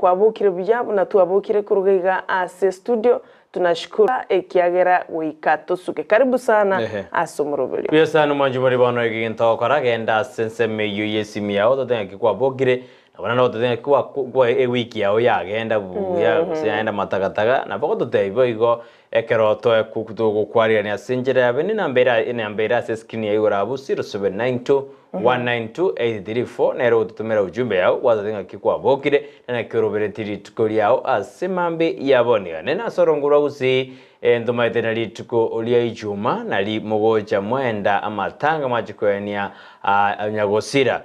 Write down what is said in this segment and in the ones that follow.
Kwabokire buya buna twabokire koruga iga ase studio Tunashukuru ekiagera goika tosuke. Karibu sana Ehe. ase omoroberio. Buya sana omwanchi bori bono eke gento ogokora genda ase ensemo eyio y'esimi yao ototebe ng'aki kwabokire nabo naende ogototebia ng'aki kwa kwa ewiki yao yagenda buya gose yaenda matagataga nabo ogototebia boigo ekero toe togokwarirania ase enchera ya bene enamba ere enamba ere ase escreen ya igoro abwo 0792 192 834 nere ogototomera ujumbe yao gwatotebia ng'aki kwabokire na naki oroberetie rituko riao ase mambia ya bono iga. Nene ase orongo rwa gusii ntomaete na rituko ria ichuma nari mogocha mwenda amatanga mwache koenia nyagosira.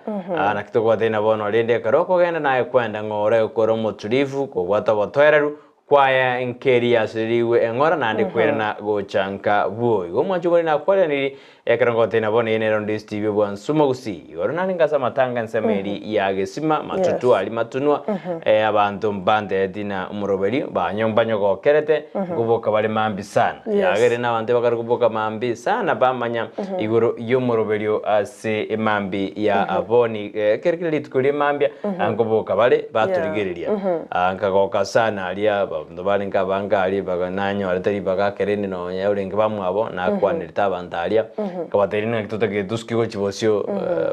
Naki tokobwatania bono rende ekero okogenda naye kwenda ng'a ore kore omotulivu kobwate obotoereru Kwaya nkeri yasirerigwe eng'ora naende kwerana gocha nka bwo. Igo omwancho bore nakwaraniri ekero ngotena bono eye nero ndi Steve bwa Nsumo Gusii. Igoro narenge ase amatanga ensemo eri ya Gesima matutu aria matunwa eh, abanto mbanteti na omoroberi banyo mbanyogokerete nkoboka bare mambi sana. Yes. Yagere na abanto bakare koboka mambi sana bamanya igoro y'omoroberio ase emambi ya aboni eh, kere kera rituko ria emambia nkoboka bare batorigereria. Ah, nkagoka sana aria abanto barenge abange aria baga nanyorete ribaga ekerende nonya orenge bamwabo nakwanerete abanto aria, nkabateebia ng'a naki totagete tosuke gochia bosio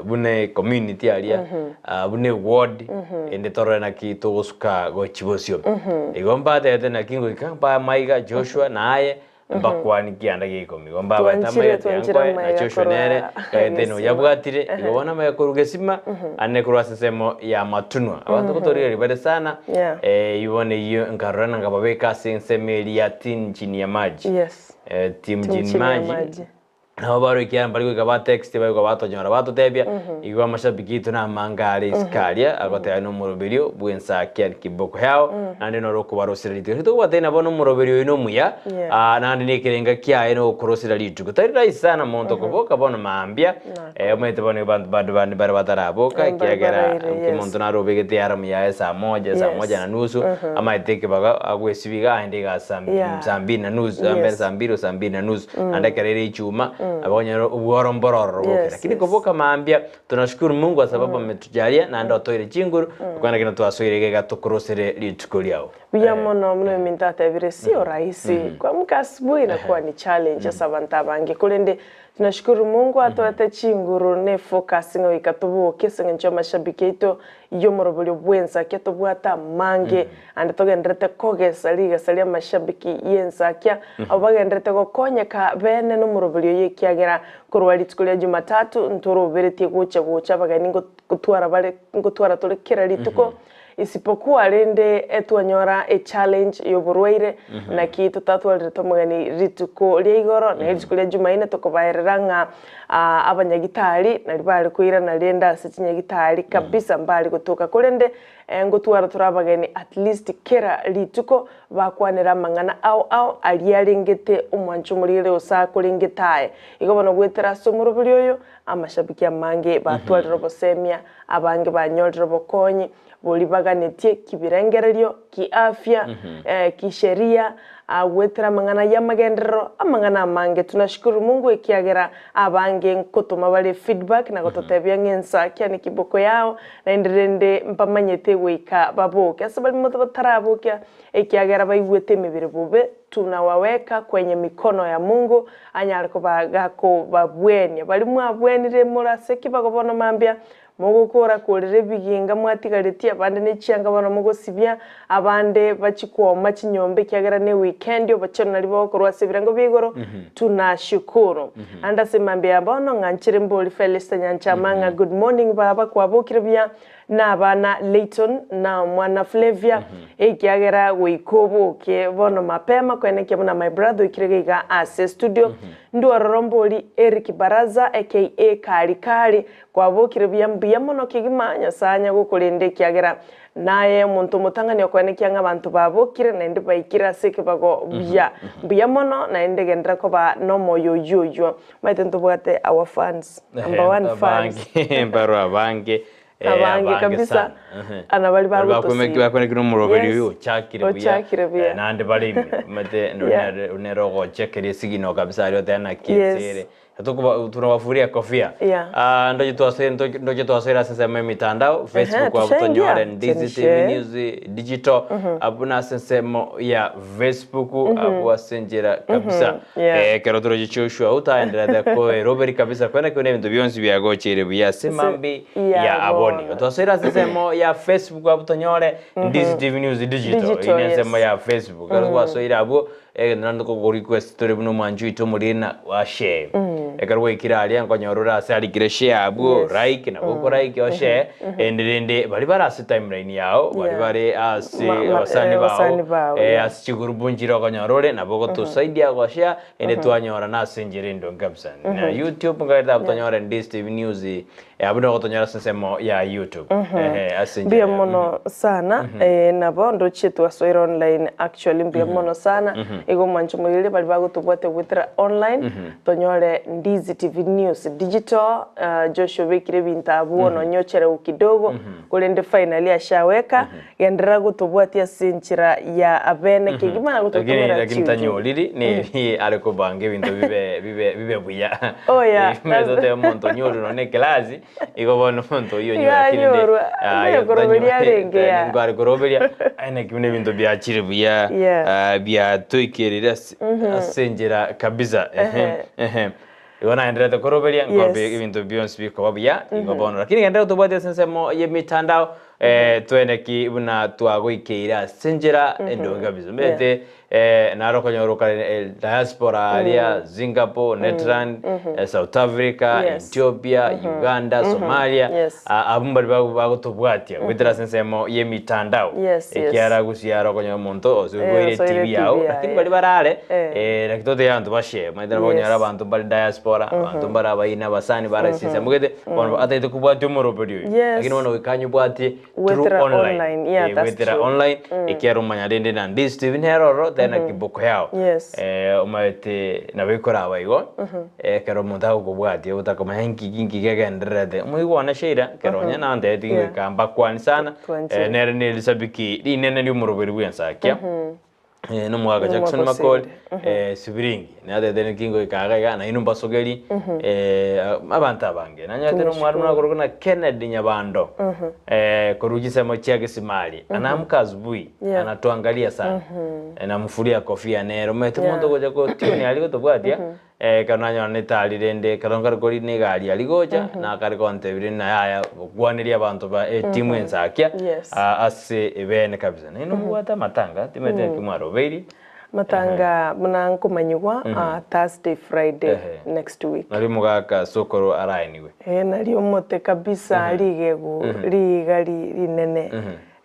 buna ecommunity aria, buna eward, ende torore naki togosuka gochia bosio. Igo mbatebete naki ngoika mbae amaiga Joshua naye, Mbakwani kianda gia ikomi. Igo mbabaete Twanchire, amaiga tiga twanchire nkoe, na amaiga Joshua korwa nere gagete gesima. noyabwatire. Igo bono amaiga korwa gesima, ane korwa ase ensemo y'amatunwa. Abanto gotorigereria bare sana, Yeah. eh, eyio bono eyio nkarora na nkababeka ase ensemo eria ya team chini ya maji. Yes. Eh, team Team chini chini ya maji. maji. Nabo barwa ekiagera mbari goika ba text bari goika batonyora batotebia, igo amashabiki aito namange are isiko aria, agoteba nomoroberio bw'ensakia kiboko yao, naende noro okobarosera rituko. Ekero tokobwatania nabo nomoroberio oyo nomuya, Yeah. ah, naende na ekerenga kiaye nogokorosera rituko. Tari rahisi sana monto koboka bono mambia, eh, omanyete bono abanto bande bande bare bataraboka, Eh, mbare ekiagera baraire, nki yes. omonto naro obegete alarm yaye saa moja, saa Yes. moja na nusu, amaete ekebaga agwesibia iga aende iga saa Yeah. saa mbili na nusu, saa mbili Yes. saa mbili saa mbili na nusu. Naende ekero ere echuma, nabo okonyora obworo mboro ororo boke. Yes, Lakini yes. koboka mambia, tunashukuru Mungu kwa sababu ametujalia naende otoire chinguru, okwana kende twasoire iga iga tokorosere rituko riao. Buya mono buna ominto atebire sio rahisi kuamka asubuhi inakuwa ni challenge ase abanto abange korende tunashukuru Mungu atoete chinguru ne efocus ng'a goika toboke ase eng'encho y'amashabiki aito y'omoroberio bw'ensakia tobwate amange Naende togendererete kogesa rigesa ri'amashabiki y'ensakia, abwo bagendererete gokonyeka bene nomoroberio oyo ekiagera korwa rituko ria Jumatatu ntoroberetie gocha gocha abageni ngotwara bare ngotwara tore kera rituko isipokuwa rende etwanyora echallenge y'oborwaire naki totatwarerete omogeni rituko ria igoro na rituko ria Jumaine tokobaerera ng'a abanyagitari nari bare koirana rende ase chinyagitari kabisa mbare gotoka korende Ngotwara tore abageni at least kera rituko bakwanera amang'ana ao ao aria arengete omwancho omoriri gose akorengete aye. Igo bono goetera ase omoroberi oyo amashabiki amange batwarire obosemia, abange banyorire obokonyi boria baganetie kibirengererio, kiafya, kisheria, goetera amang'ana y'amagenderero, amang'ana amange. Tunashukuru Mungu ekiagera abange nkotoma bare feedback na gototebia ng'a ensakia ne kiboko yao, Naende rende mbamanyete goika baboke ase baria batarabokia, ekiagera baigwete emebere bobe, tunawaweka kwenye mikono ya Mungu, anyare koba gakobabwenia. Baria mwabwenire more ase ekebago bono mambia, mogokora korera ebiginga mwatigaretie, abande ne chianga bono mogosibia, abande bachie kwoma chinyomba ekiagera ne weekend, obochenu naria bogokorwa ase ebirengo bia igoro, tunashukuru. Naende ase mambia ya bono ng'a nchere mbori Felista Nyanchama ng'a good morning baba kwabokire buya na abana Layton na omwana Flavia ekiagera goika oboke bono mapema koenekia buna my brother oikire gaiga ase studio ndwe ororo mbori Eric Baraza aka Kari Kari kwabokire buya mbuya mono kegima Nyasae anya gokorenda ekiagera Naye omonto omotang'ani okoenekia ng'a abanto babokire naende baikire ase ekebago buya. Mbuya mono, naende genderera koba nomoyo oyio oyio. Omanyete ntobwate our fans, number one fans. Abange, mbarwa abange, eh, Abange abange kabisa, sana. Ehe. ana baria Baria bagotosiba. bakwemeki nomoroberi Yes, oyo ochakire buya, ochakire buya. eh, naende bare ime. Omanyete Yeah. nere nere ogochekeria esigino kabisa aria oteba naki Yes. ensere. Tukuba tunawafuria kofia. Yeah. Ah, ndoche twase ndoche twasoira ase ensemo ya emitandao Facebook Ehe, abu tonyore tushaingia. Ndizi TV Chenishe. News Digital abu nase ensemo ya Facebook abu ase enchera kabisa. Yeah. Eh, ekero toroche Joshua utaenderete koeroberi kabisa kwene kwene ebinto bionsi biagocheire buya ase mambi ya ya aboni. bono. Twasoira ase ensemo ya Facebook abu tonyore Ndizi TV News Digital. Digital, Ine ensemo yes. ya Facebook. Ekero twasoire abwo egento naende kogori request tore buna omwanchi oito omorina wa share. Ekero gwaikire aria nkonyora ore ase arikire share abwo Yes. like nabo okorike oshare ende rende baria bare ase timeline yao baria Yeah. bare ase Ma- ma- abasani eh, abasani bao bao, eh, yeah. ase chigurupu nchire okonyora ore nabo ogotosaidia goshare ende twanyora na ase enchera endonge kabisa. Na YouTube nkagerete abwo tonyore Ndizi TV News eh, abwo nigo ogotonyora ase ensemo ya YouTube. Ehe, ase enchera Mbuya ya- mono sana eh, nabo ndochie twasoire online actually mbuya mono sana igo omwancho moireria baria bagotobwatia goetera online tonyore Ndizi TV News Digital uh, Joshua obekire ebinto abwo nonye ocherewu kidogo korende finally ashaweka genderera gotobwatia ase enchera ya abene kegima na Lakini gototomera lakini chiujumbe. tanyoriri neri are kobanga ebinto bibe bibe bibe buya. Oh, yeah. Metote omonto onyorire nonye ekelasi igo bono omonto oyio Iga onyora lakini ndi- anyorwa. Ah, Ndiye koroberia arenge, yeah. Nigo are koroberia aye naki buna ebinto biachire buya Yeah. ah, biatoikerire ase ase enchera kabisa. Ehe, ehe. Igo naenderete koroberia nkobe Yes. ebinto bionsi bikoba buya igo bono lakini genderera tobwate ase ensemo ya emitandao eh, tweneki buna twagoikeire ase enchera endonge kabisa omanyete eh, naro okonyora okare eh, diaspora aria Singapore, Netherland, eh, South Africa, Yes. Ethiopia, Uganda, Somalia Yes. ah, abwo mbari bago- bagotobwatia goetera ase ensemo ya emitandao Yes, yes. ekiara gosiara okonyora omonto ose Eh, oboire osoire TV TV yao yaye. lakini bari barare Eh. eh, lakini totebe abanto bashare omanyete nabo okonyora Yes. abanto mbare diaspora abanto mbare abaina abasani bare ase ensemo gete bono ataete kobwatia omoroberi oyo Yes. lakini bono goika anyobwatie through Wetera online, online. Yeah, Eh, that's wetera true. online ekiara omanya rende na Ndizi TV nere ororo tena kiboko yao Yes. eh, omanyete nabo ekoraba igo ekero omonto agokobwatia otakomanya nki nki kegendererete omoigwane Sheila ekero onye nantebeti Yeah. goika mbakwani sana Twanchire. eh, nere na elisabiki rinene ria omoroberi bwa ensakia Eh, nomogaka Jackson Nomogaka Makori Osinde. eh, sibiringi natete naki ngoika iga iga nainwe mbasogeri eh, abanto abange nanyarete na omwarimu nakorokwa na Kennedy Nyabando eh, korwa chisemo chia Kisimari anaamka asubuhi Yeah. anatuangalia sana Eh, namfuria kofia nere omanyete Yeah. omonto ogocha gotune aria gotobwatia eh, ekero nanyora netari rende ekero nkare korina egari aria gocha nakare gontebia rende yaya gokwaneria abanto ba etimu ensakia Yes. Ah, ase ebene kabisa naende omobwate amatanga timanyete naki mwarobeiri Matanga buna nkomanyigwa ah, Thursday Friday Ehe. next week nari omogaka sokoro araeniwe Eh, nari omote kabisa rigegu riga ri- rinene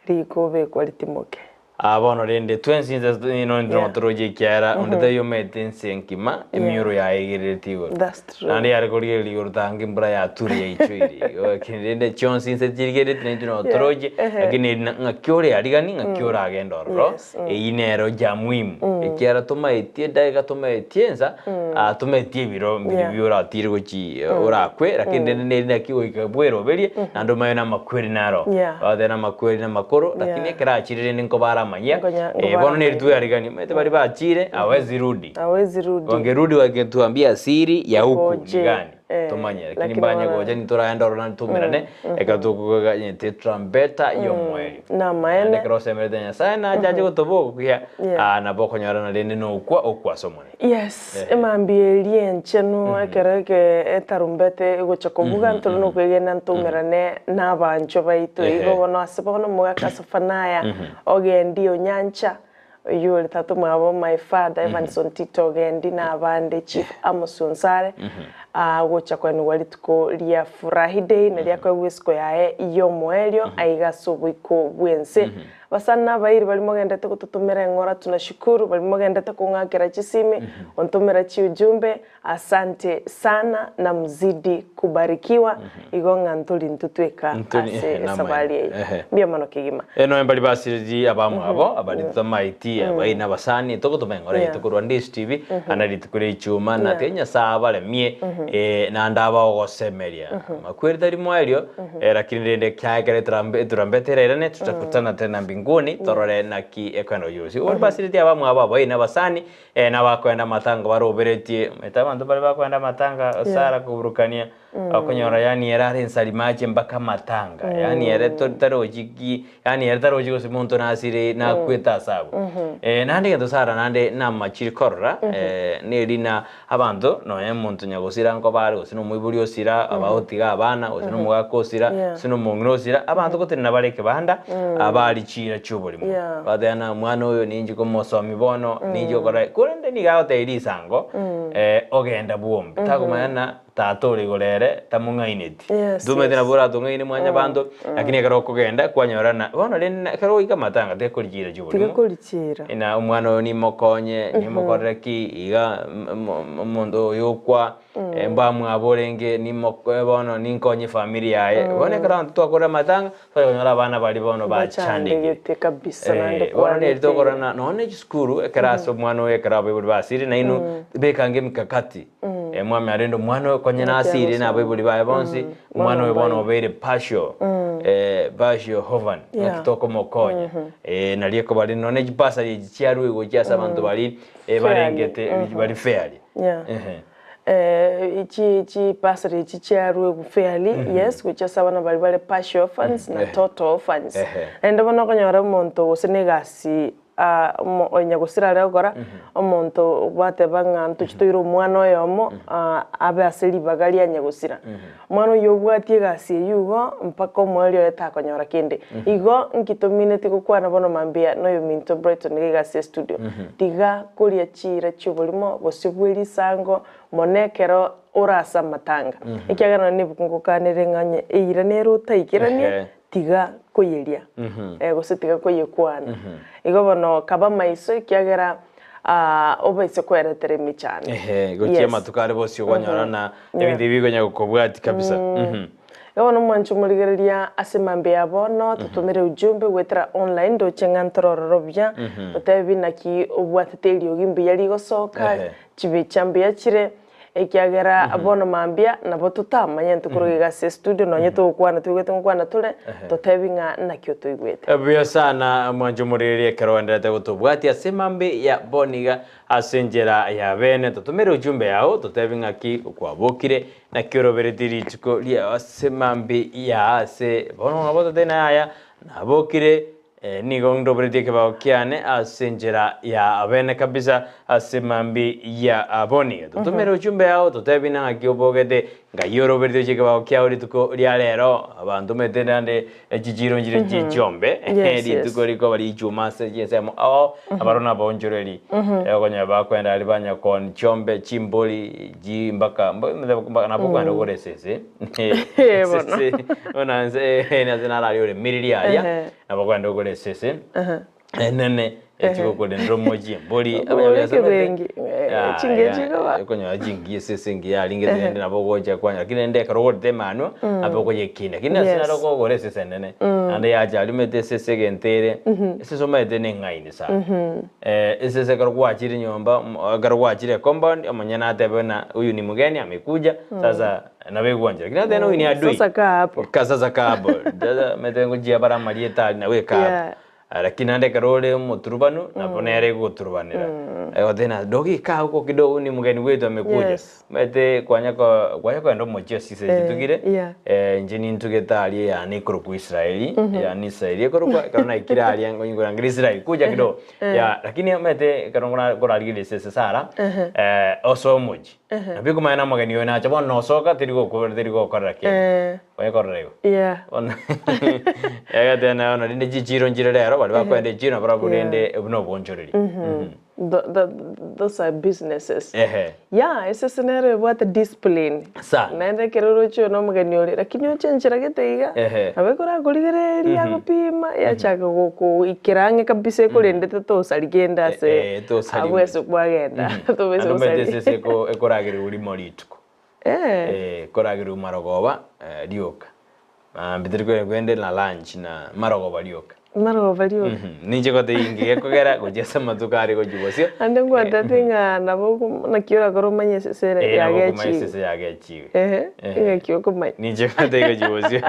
rikobekwa ritimoke Ah, bono rende twensi inse ino Yeah. notoroche ekiara onde tayomete ense enkima emioro yaegerereti igoro That's true. naende yare korigereria igoro tanga embura yature yaichoire Igo lakini rende chionsi inse chirigerereti naintwe notoroche Ehe. lakini eri na- ng'aki ore arigani ng'aki oragenda ororo Yes, eyio nero ya muhimu ekiara tomaetie edageka tomaetie ensa ah, tomaetie ebiro mbiri Yeah. bi oratire gochi orakwe lakini rende neri naki goika bweroberie naende omanye na amakweri naro Yeah. Bateba na amakweri na amakoro lakini Yeah. ekero achire rende nkobaramanyia Nkonya- eh, bono nkobaramanyia. neri twearigani omanyete baria bachire hawezi rudi Hawezi rudi wangerudi wangetuambia siri ya huku ni Koje, gani eh, tumanye lakini lakini mbanye wana- gocha nitoraenda ororo nitumerane ekero tokoganyete trumpeta y'omweri Namaene. Naende ekero osemerete Nyasaye nache ache gotobogokia Yeah. ah, nabo okonyorana rende nokwa okwase Omonene. Yes, emambia eria enchenu ekero eke etarumbete egocha kobuga ntore nokwegena ntoumerane na abanchwa baito. Ehe. Igo bono ase bono omogaka Sofanaya ogendi Onyancha oyio ore tata omwabo my father Evanson Tito Ogendi na abande Chief Amos Onsare gocha koenigwa rituko ria Furahi Day naria akoegwa esiko yaye y'omoerio aiga ase oboiko bw'ense. Basani na abairi baria mogendete gototomera eng'ora tunashukuru, baria mogendete kong'akera chisimi, gontomera chiujumbe, asante sana na mzidi kubarikiwa, igo ng'a ntori intwe tweka Ntori, ase ehe, esabari namaene. eye. Ehe. Mbuya mono kegima. Eh, noe mbari basiriri abamwabo abari totamaeti abai na abasani togotoma eng'ora Yeah. yaito korwa Ndizi TV ana rituko ria ichuma na Yeah. tiga Nyasaye abaremie Naende abe ogosemeria. Makweri tari moerio, lakini rende ekiagera eturambete erairane, tutakutana tena mbinguni, torore naki ekoenda gochia gosio. Obo basireti abamwabo abaini abasani, nabakoenda amatanga baroberetie, omanyete abanto mbare bakoenda amatanga Sara koburukania, okonyora yaani ere are ensari mache mpaka amatanga, yaani ere tarochi ki, yaani ere tarochi gose monto nasire nakwete ase abwo. Naende egento Sara naende namachire korora, neri na Abanto, nonya omonto nyagosira nkoba are, gose nomoibori osira, abagotiga abana, gose nomogaka osira, gose nomong'ina osira, abanto gotenena bare ekebanda, abari chiira chi'oborimo. Yeah. Bateba ng'a omwana oyo ninche komosomi bono, ninche gokora, korende nigo agotebia risango, ogenda bwombe, takomanya ng'a tata ore igoro ere tamong'aineti. Yes, Ntomanyete yes. nabo oratong'aine mwanyabanto, lakini ekero okogenda kwanyora ng'a bono rende ekero ogoika amatanga tekori chiira chi'oborimo. Tiga korichiira. Na omwana oyo nimokonye, nimokorere ki iga omonto oyo okwa, mbamwabo orenge nimoko bono ninkonye efamiri yaye. Bono ekero abanto twakorire amatanga, tware konyora abana baria bono bachandegete. Bachandegete kabisa naende Bono neri kwarete. tokorora ng'a nonya ne chisukuru, ekero ase omwana oyo ekero abaibori basire nainwe, bekange emikakati, mwamanya rende omwana oyo konye nasire na abaibori baye bonsi, Omwana oyo bono obeire partial, partial orphan, naki tokomokonya. Nario ekoba rende nonya ne chibasari echi chiarwe gochia ase abanto baria barengete bari fairly. Yeah. Ehe. Chi chibasari echi chiarwe fairly, yes, gochia ase abana baria bare partial orphans na total orphans. Naende bono okonyora omonto gose na egasi onya gosira are gokora, omonto gwateba ng'a ntochi toire omwana oyomo abe ase ribaga ria nyagosira. Omwana oyio obwatie egasi eyio igo mpaka omoerio oye takonyora kende. Igo nki tomineti gokwana bono mambia na oyominto Brighton iga iga ase estudio, tiga koria chiira chi'oborimo gose bwe risango mono ekero ore ase amatanga. Ekiagera nonye nebuku ngokanere ng'a onye eira nere otaikeranie, tiga koyeria, gose tiga koyekwana. Igo bono kaba maiso ekiagera obaise kweretera emechando. Ehe, gochia Yes. amatuko are bosio okonyora na ebinto ebi bikonya gokobwati kabisa. Mhm. Igo bono omwanche omorigereria ase mambia ya bono, totomere ujumbe goetera online ndoche ng'a ntororore obuya, otebi naki obwatete eriogi mbuya rigosoka, Ehe. chibicha mbuya chire, Ekiagera bono mambia nabo totamanye ntokorwa iga ase estudio nonye togokwana toigwete ngokwana tore, totebi ng'a naki otoigwete. Buya sana mwanche omoriri ekero oenderete gotobwatia ase mambi ya bono iga ase enchera ya bene totomere ujumbe yao totebi ng'aki kwabokire naki oroberetie rituko riao ase mambi ya ase bono nabo totebi yaya nabokire Nigo ndoberetie ekebao kiane ase enchera ya bene kabisa ase mambi ya boni. Totomere ochumbe yao totebie naki obogete ngai oroberetie oche ekebao kiao rituko ria rero. Abanto omanyete naende chichiro nchire chie chiombe rituko rikoba richuma ase chinsemo ao abarwa nabaonchoreri okonyora bakoenda aria banya kooni chiombe chimbori ji mpaka nabo okoenda kogora esese. Bono. Buna nse nase nararia oremiririe aria nabo okogenda ogore esese enene echigokorendera omochie embori Ogore ekebengi, chingiya chikoba. okonyora chingiya esese engiya yarenge rende nabo ogocha kwanyora lakini rende ekero ogorete emanwa nabo okoyekina lakini ase naro okogora esese enene naende yacha aria omanyete esese egento ere esese omanyete na eng'aini sana esese ekero gwachire nyomba ekero gwachire ecompound omonyene atebe buna huyu ni mgeni amekuja sasa Nabo egwancha. Lakini ate noini adui. Sasa kaa hapo. Ka sasa kaa hapo. Sasa omanyete ngochia bare amarieta aria nabo ekaa hapo. Yeah. Lakini naende ekero ore omoturubanu nabo nere egogoturubanera. Egoteba ng'a dogi kaa huko kidogo huyu ni mgeni wetu amekuja. Yes. Omanyete kwanya ko kwanya kogenda omochie ase chisese Eh, chitugire, yeah. inche nintugete aria eyane ekorokwa Israeli, eyane Israeli ekorokwa, ekero naikire aria nkorangeria Israeli kuja kidogo. Yeah, lakini omanyete ekero nkora nkorarigereria esese Sarah, osoe omochie. Nabo ekomanya na omogeni oyo nacha bono nosoka teri gokora teri gokorera kende. Eh. Oyekorera igo. Yeah. Bono egetene na bono rende chichiro nchire rero baria bakoenda echiro nabo barabwo rende buna obonchoreri. Those are businesses. Ehe. Yeah, esese nero ebwate discipline. Sana. Naende ekero oroche oyo na omogeni ore, lakini oche enchera gete iga, Ehe. nabo ekorakorigereria agopima, yachaka gokoikera ang'e kabisa ekorendete tosari kende ase Eh, tosari abwo ase kwagenda. Tobesa Naende omanyete gosari. esese eko ekoragererwa rimo rituko. Eh. Eh, ekoragererwa marogoba rioka. Mambia teri kogenda na lunch na marogoba rioka. Marogoba rioka. Ninche gotebia inki gekogera gochia ase amatuko are gochia bosio. Ande ngwatete ng'a nabo ogo naki orakore omanye esese ere Eh, nabo okomanya yagechiwe. esese yagechiwe. Ehe, Ehe. ng'aki okomanya. Ninche ngotebia gochia bosio.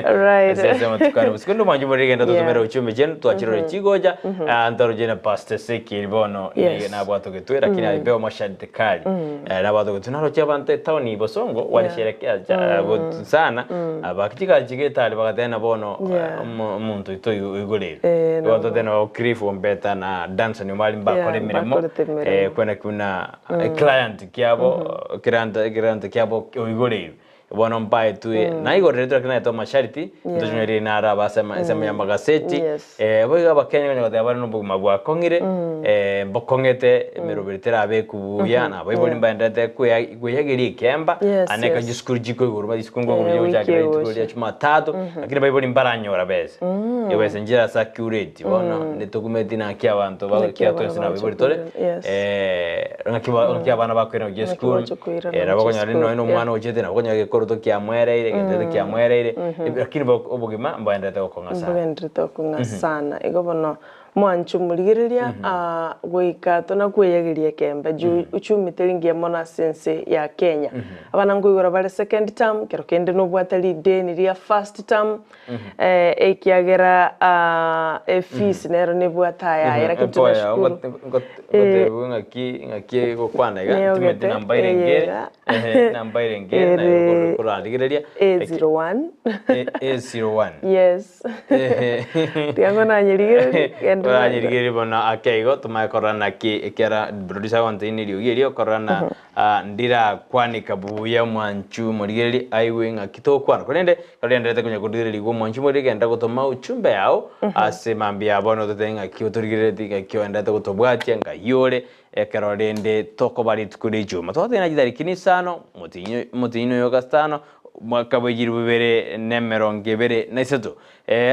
Right. Ase ase amatuko are bosio. Korende omwancho more rigenda totomere Yeah. gochia emechie twachirore chigocha, ah, ntoroche na Pastor Ezekiel bono Yes. nabwatogetwe lakini alipewa masharti kali. Eh, nabwatogetwe naroche abanto etown Bosongo walisherekea cha- bo- sana Abachika chigetari bagatena bono Yeah. omonto oito oyo oigoreirwe. Eh, Igo nabo. totena ba Cliff Ombeta na Danson Omari mbakore Yeah, emeremo mbakorete emeremo. eh, kwena kuna eclient kiabo client client kiabo oigoreirwe. Bono mbaetwe naigoreretwe lakini naetwe amasharti Yeah. ntochunyerie naro abase ensemo ya amagaseti Yes. Boigo Abakenya konya goteba bare nobogima bwakong'ire, mbokong'ete emeroberi terabeku buya, na abaibori mbaenderete kweyageria ekemba, Yes, ane ekero yes. chisukuru chikwa igoro ba chisukuru nkoigoro Eh, wiki chigochakera rituko egocha. ria Jumatatu, lakini abaibori mbaranyora besa. Ebesa nchira circulate bono netokumeti naki abanto Naki bagokia abana twensi na abaibori bagocha tore, koirana, yes. ng'aki ba ng'aki abana bakoirana gochia Naki esukuru, bagocha koirana nabo gochia okonyora esukuru, nonye na omwana yeah. ochete nabo okonyora gekoroto kiamwereire, egento kiamwereire, lakini obogima mboenderete gokong'a sana. Mbogenderete okong'a sana. Igo bono mwanche omorigereria goika tonakoeyageria ekembe juu uchumi teri ngiya mono ase ense ya Kenya. Abana nkoigora bare second term, kero kende nobwate rideni ria first term, ekiagera efees nero nebwate ayaye lakini tunashukuru. Ngotebiwe ng'aki ng'aki egokwana iga, Neyogete, ntimanyeti namba irenge ere, eyega. ehe, namba irenge ere naye Ere korarigereria. A01. A01. Yes. Tiga ngonanyerigererie, genda Oranyerigererie bono ake igo tomanye korora naki ekera producer agontainia eriogi erio korora na ndirakwanika buya omwanchu morigererie aigwe ng'aki togokwana korende ekero rienderete konya korigererigwa omwanchu morigererie genda gotoma uchumbe yao ase mambia ya bono ototebie ng'aki otorigerereti ng'aki oenderete gotobwatia ng'ai ore ekero rende tokoba rituko ria echuma. Togotebia ng'a chitariki nisano omotienyi omotienyi oyo ogatano omwaka bwa echilifu ibere na emerongo ebere na isato.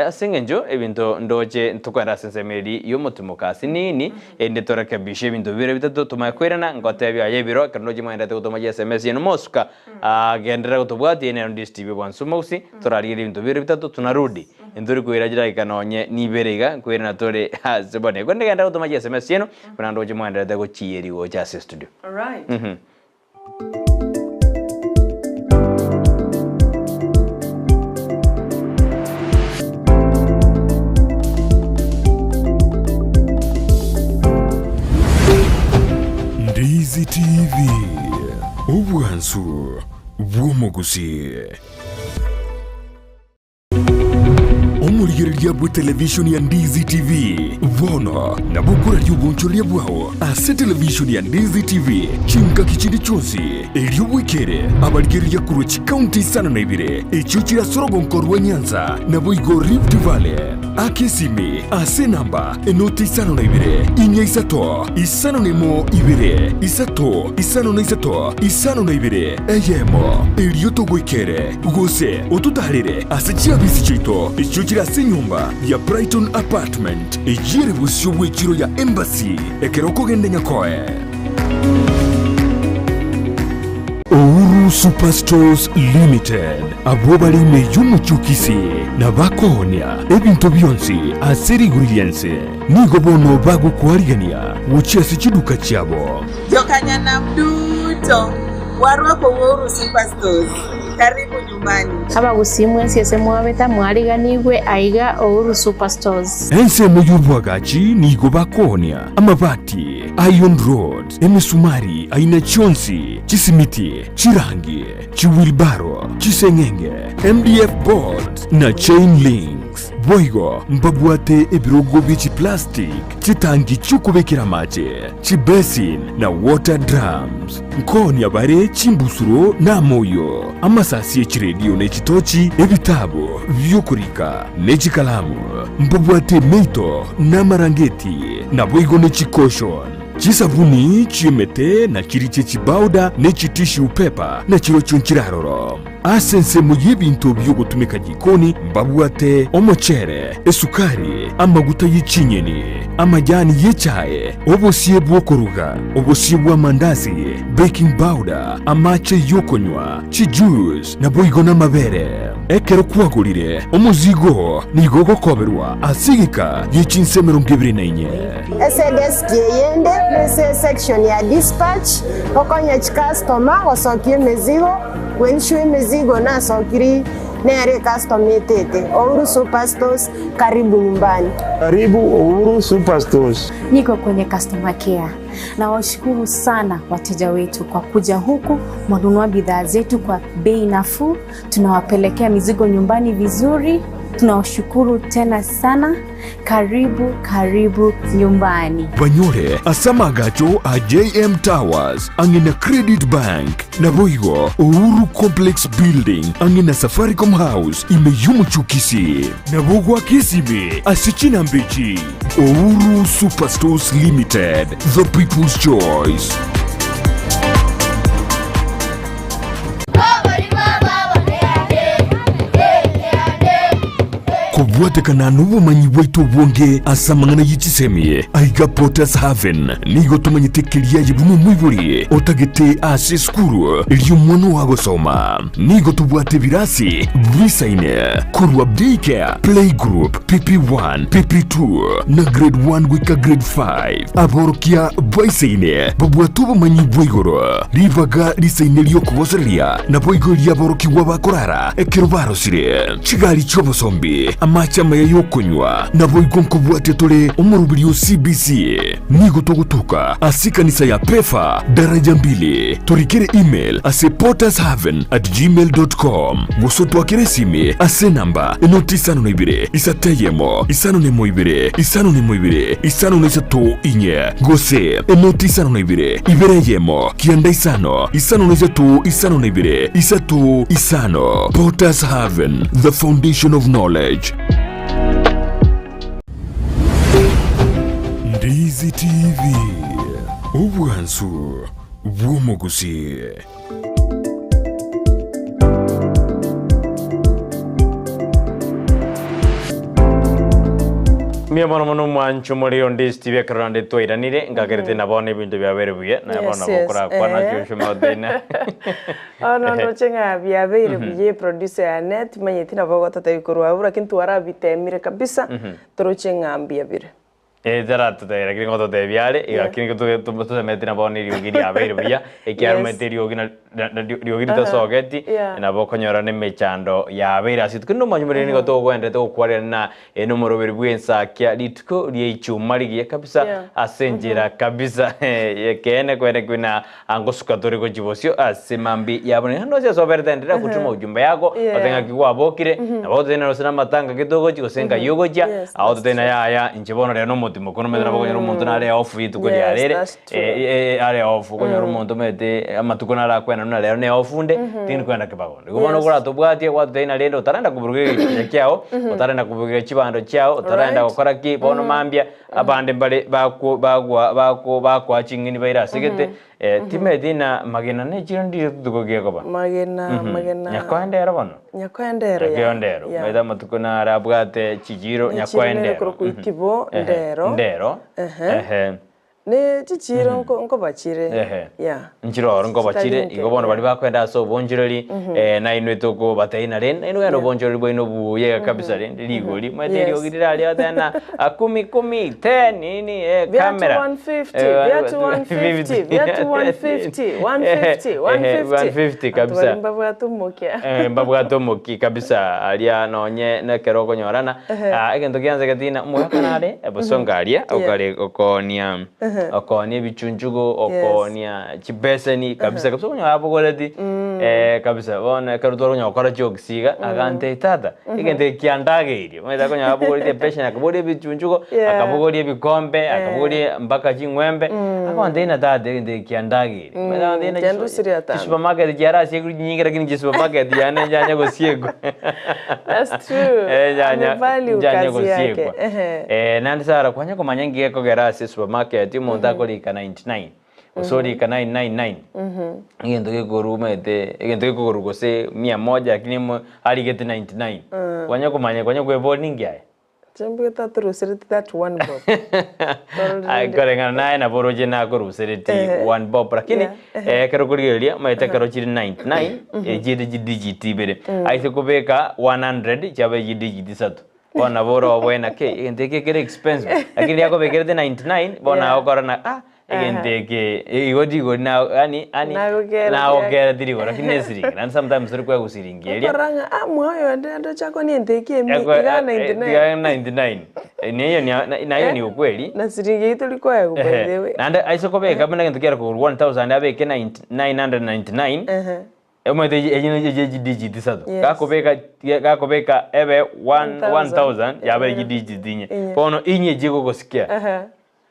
Ase engencho ebinto ndoche ntokoenda ase ensemo eria y'omotimoka ase nini, erinde torekebishe ebinto bibere bitato tomanye koirana, ngotebia aye ebiro, ekero ndoche mwaendete gotoma chiSMS chiaino mosuka, genderera gotobwatia eye nero Ndizi TV bwansu mogusi, torarigererie ebinto bibere bitato tunarudi, ntori koira chidakika nonye nibere iga, nkoirana tore ase bono. Korende genderera gotoma chiSMS chiaino, buna ndoche mwaenderete gochiyeria gocha ase estudio. Alright. Ndizi TV, obwansu bw'omogusii. Omorigereria bw'etelevishoni ya Ndizi TV bono nabo okoraria obonchoreria bwao ase televishoni ya Ndizi TV chingaki chinde chionsi, erio bwekere abarigereria korwa chikaunti isano na ibere echio chire ase orogonko rwa Nyanza naboigo Rift Valley. Aka esimi ase enamba enoti isano na ibere, inya isato, isano na emo ibere, isato, isano na isato, isano na ibere, eyemo, erio togoikere. Gose ototaarere ase chiabisi chiaito echio chire ase enyomba ya Brighton Apartment, eyio ere bosio bw'echiro ya Embassy, ekero okogenda Nyakoe. Uhuru Superstores Limited, abwo bare ime y'omochie o Kisii na bakoonia ebinto bionsi ase rigori ri'ense, nigo bono bagokwarigania gochia ase chiduka chiabo. Jokanyanam duto, warwako Uhuru Superstores. Karibu nyumbani. Abagusii mwensi ase mwabeta mwariganigwe aiga Uhuru Superstores. Ensemo y'oboagachi nigo bakoonia amabati, iron rods, emesumari aina chionsi, chisimiti, chirangi, chiwheelbarrow, chiseng'enge, MDF boards, na chain links. Boigo mbabwate ebirogo bie chiplastic, chitangi chi'okobekera amache, chibasin, na water drums. Nkoonia bare chimbusuro na amoyio, amasasi e chiredio ne chitochi, ebitabu bi'okorika, ne chikalamu. Mbabwate emeito na amarangeti, naboigo ne chikoshon, chisabuni chi'emete na chiria chie chibauda ne chitissue paper, na chirochio nchiraroro. Ase ensemo y'ebinto bi'ogotumeka jikoni mbabwate omochere, esukari, amaguta ye chinyeni, Amajani y'echae, obosie bw'okoruga, obosie bw'amandasi, baking powder, amache y'okonywa, chijuice, naboigo namabere. Ekero kwagorire omozigo oo nigo ogokoberwa ase egeka gie chinsa 24. Ase edeski eyende nase esection ya dispatch, gokonya chicustomer gosokia emezigo, goensure emizigo nasokiri nere ecustomer etete. Uhuru Superstores, karibu nyumbani. Karibu Uhuru Superstores. Niko kwenye customer care. Nawashukuru sana wateja wetu kwa kuja huku, mwanunua bidhaa zetu kwa bei nafuu, tunawapelekea mizigo nyumbani vizuri. Tunawashukuru tena sana. Karibu karibu nyumbani. Banyore ase amagacho a JM Towers ang'e na Credit Bank, naboigo Uhuru Complex Building ang'e na Safaricom House ime y'omochie o Kisii. Nabo goaka esimi ase chinamba echi, Uhuru Superstores Limited, the people's choice. Kobwatekana nobomanyi bwaito obonge ase amang'ana ye chisemi, aiga Potter's Haven nigo tomanyete keria aye buna omoibori otagete ase esukuru eria omwana oo agosoma. Nigo tobwate ebirasi bisaine korwa Daycare, Playgroup, PP1, PP2 na Grade 1 goika Grade 5. Aborokia baisaine babwate obomanyi bwa igoro, ribaga risaine ri'okogosereria, naboigo ri'aborokigwa bakorara ekero barosire, chigari chi'obosombi, amache amaya y'okonywa, naboigo nkobwatia tore omoroberi o CBC. Nigo togotoka ase ekanisa ya Pefa, daraja mbili. Torikere email ase pottershaven@gmail.com gose otwakere esimi ase enamba 052 3 5 12 5 12 5 3 4 gose 052 2 1 9 5 3 5 2 3 5. Potters Haven, the foundation of knowledge. Ndizi TV, obwansu bw'omogusi. Mbuya mono mono omwancho more onde TV ekero naende twairanire ngakerete na bono ebinto biabeire buya naye bono Yes, nabo yes, okorakwana eh. Joshua Mautena. Bono ndoche ng'a biabeire buya eproducer yane timanyeti nabo ogototebia korwa abwo lakini twarabitemire kabisa toroche ng'a mbuya bire. Eh, taratotebia lakini ngototebia are, Yeah. lakini tosemeti nabo bono eriogi riabeire buya, ekiagera Yes. omanyete eriogi na- na- na riogi ritasogeti, Yeah. nabo okonyora na emechando yabeire ase rituko. Rinde omwancho moriri nigo togoenderete gokwarerana na na omoroberi bw'ensakia rituko ria ichuma rigiya kabisa Yeah. ase enchera kabisa y'ekeene kwene kwina Angosuka tore gochia bosio ase mambia ya bono. Naende ase oberete enderea gotuma ujumbe yako, Yeah. ote ng'aki kwabokire, nabo ototebie gose namatanga ki togochia gose nkai ogochia, Yes, aho that's ototebie true. yaya inche bono rero nomotimo kono omanyete nabo okonyora omonto nare off rituko Yes, riarere, that's true. eh, are off, okonyora omonto omanyete amatuko naro akoenda buna rero ne off nde, tindi koenda kebagondo. Igo bono Yes. okoratobwatie gwatotebia na rende otarenda koburuga egechucha kiago, otarenda koburuga chibando chiao, otarenda Right. gokora ki, bono mambia, Abande mbare bakwo bagwa bakwo bakoa ching'eni baire ase gete, eh, timanyeti ng'a magena ne chiro ndire rituko gekoba. Magena, magena. Nyakoe ndero bono. Nyakoe ndero, Nyakoe yeah, ndero. yeah. Omanyete amatuko nare abwate chichiro, Ne nyakoe chiro nere ndero. korokwa itibo, Ehe, ndero. Ndero. Ehe. Ehe. Ne chichiiro nko nkobachire, Ehe. yeah. Nchire oro nkobachire, Chitari nke, igo bono yeah. baria bakoenda ase obonchoreri, eh, nainwe tokobatebia na rende, nainwe genda obonchoreri bwaino obuya iga kabisa rende rigori, omanyete Yes. eriogi rire aria otebe ng'a akumi kumi, ten nini, eh, Viatu camera. 150, Eh, viatu 150, viatu 150, 150, Eh, 150. 150 Abanto kabisa. baria mbabwate omokia. Eh, mbabwate omokia kabisa aria nonye nekero okonyorana, ah, egento gianse getina, omogaka nare ebosongo aria, okare okoonia okoonia ebichunchugo, okoonia chibeseni kabisa kabisa okonyora abogoreti kabisa bono ekero tware konya gokora jokes iga, agantebia tata, egento eke kiandageirie, omanyete akonyora abogoretie ebeseni akabogoria ebichunchugo, akabogoria ebikombe, akabogoria mpaka ching'wembe, agontebia ng'a tata egento eke kiandageirie, omanyete agontebia ng'a Kiandusirie atano. chisupermarket chiarasiekirwe chinyinge lakini chisupermarket yane nchanya gosiekwa. That's true. Eh, njanya- Amevalue njanya kazi yake. gosiekwa. Ehe. Eh, naende Sarah, kwanya komanya nki gekogera ase supermarket omonto akorika 99 gose orika 999 egento gekorwa omanyete egento gekokorwa gose mia moja lakini mo arigete 99 kwanya komanya kwanya kweboria ninki aye? Chimbuya tatorusereti that one bob. Tororire Aye, nde. koreng'ana naye nabo oroche nakorusereti Ehe. one bob lakini Yeah, ehe. eh, ekero okorigereria omanyete ekero chire 99 echire chidigit ibere aise kobeka 100 chiaba chidigit isato bono nabo oroboe naki egento eke kere expensive lakini riria akobekerete 99 bono Yeah. agokora na ah egento eke igo rigori na yaani yaani Nagokera nagokereti rigori lakini ne esiringi naende sometimes tori koegwa siringi eria. Okora ng'a ah mwayo onde ndoche akoni ente eke emi Ekwe- iga eh, 99. tiga 99 Eh, na hiyo ni na hiyo ni ukweli. Na siringi eyio tori koegwa by the way. Naende aise kobeka buna egento kiare kogorwa 1000 abeke 90 999 Ehe. Omanyete echi echi ne echi digit isato. Yes. Gakobeka gakobeka ebe one 1000 1000 yaba echi digit inye. Inye. Bono inye chigogosikia. Ehe.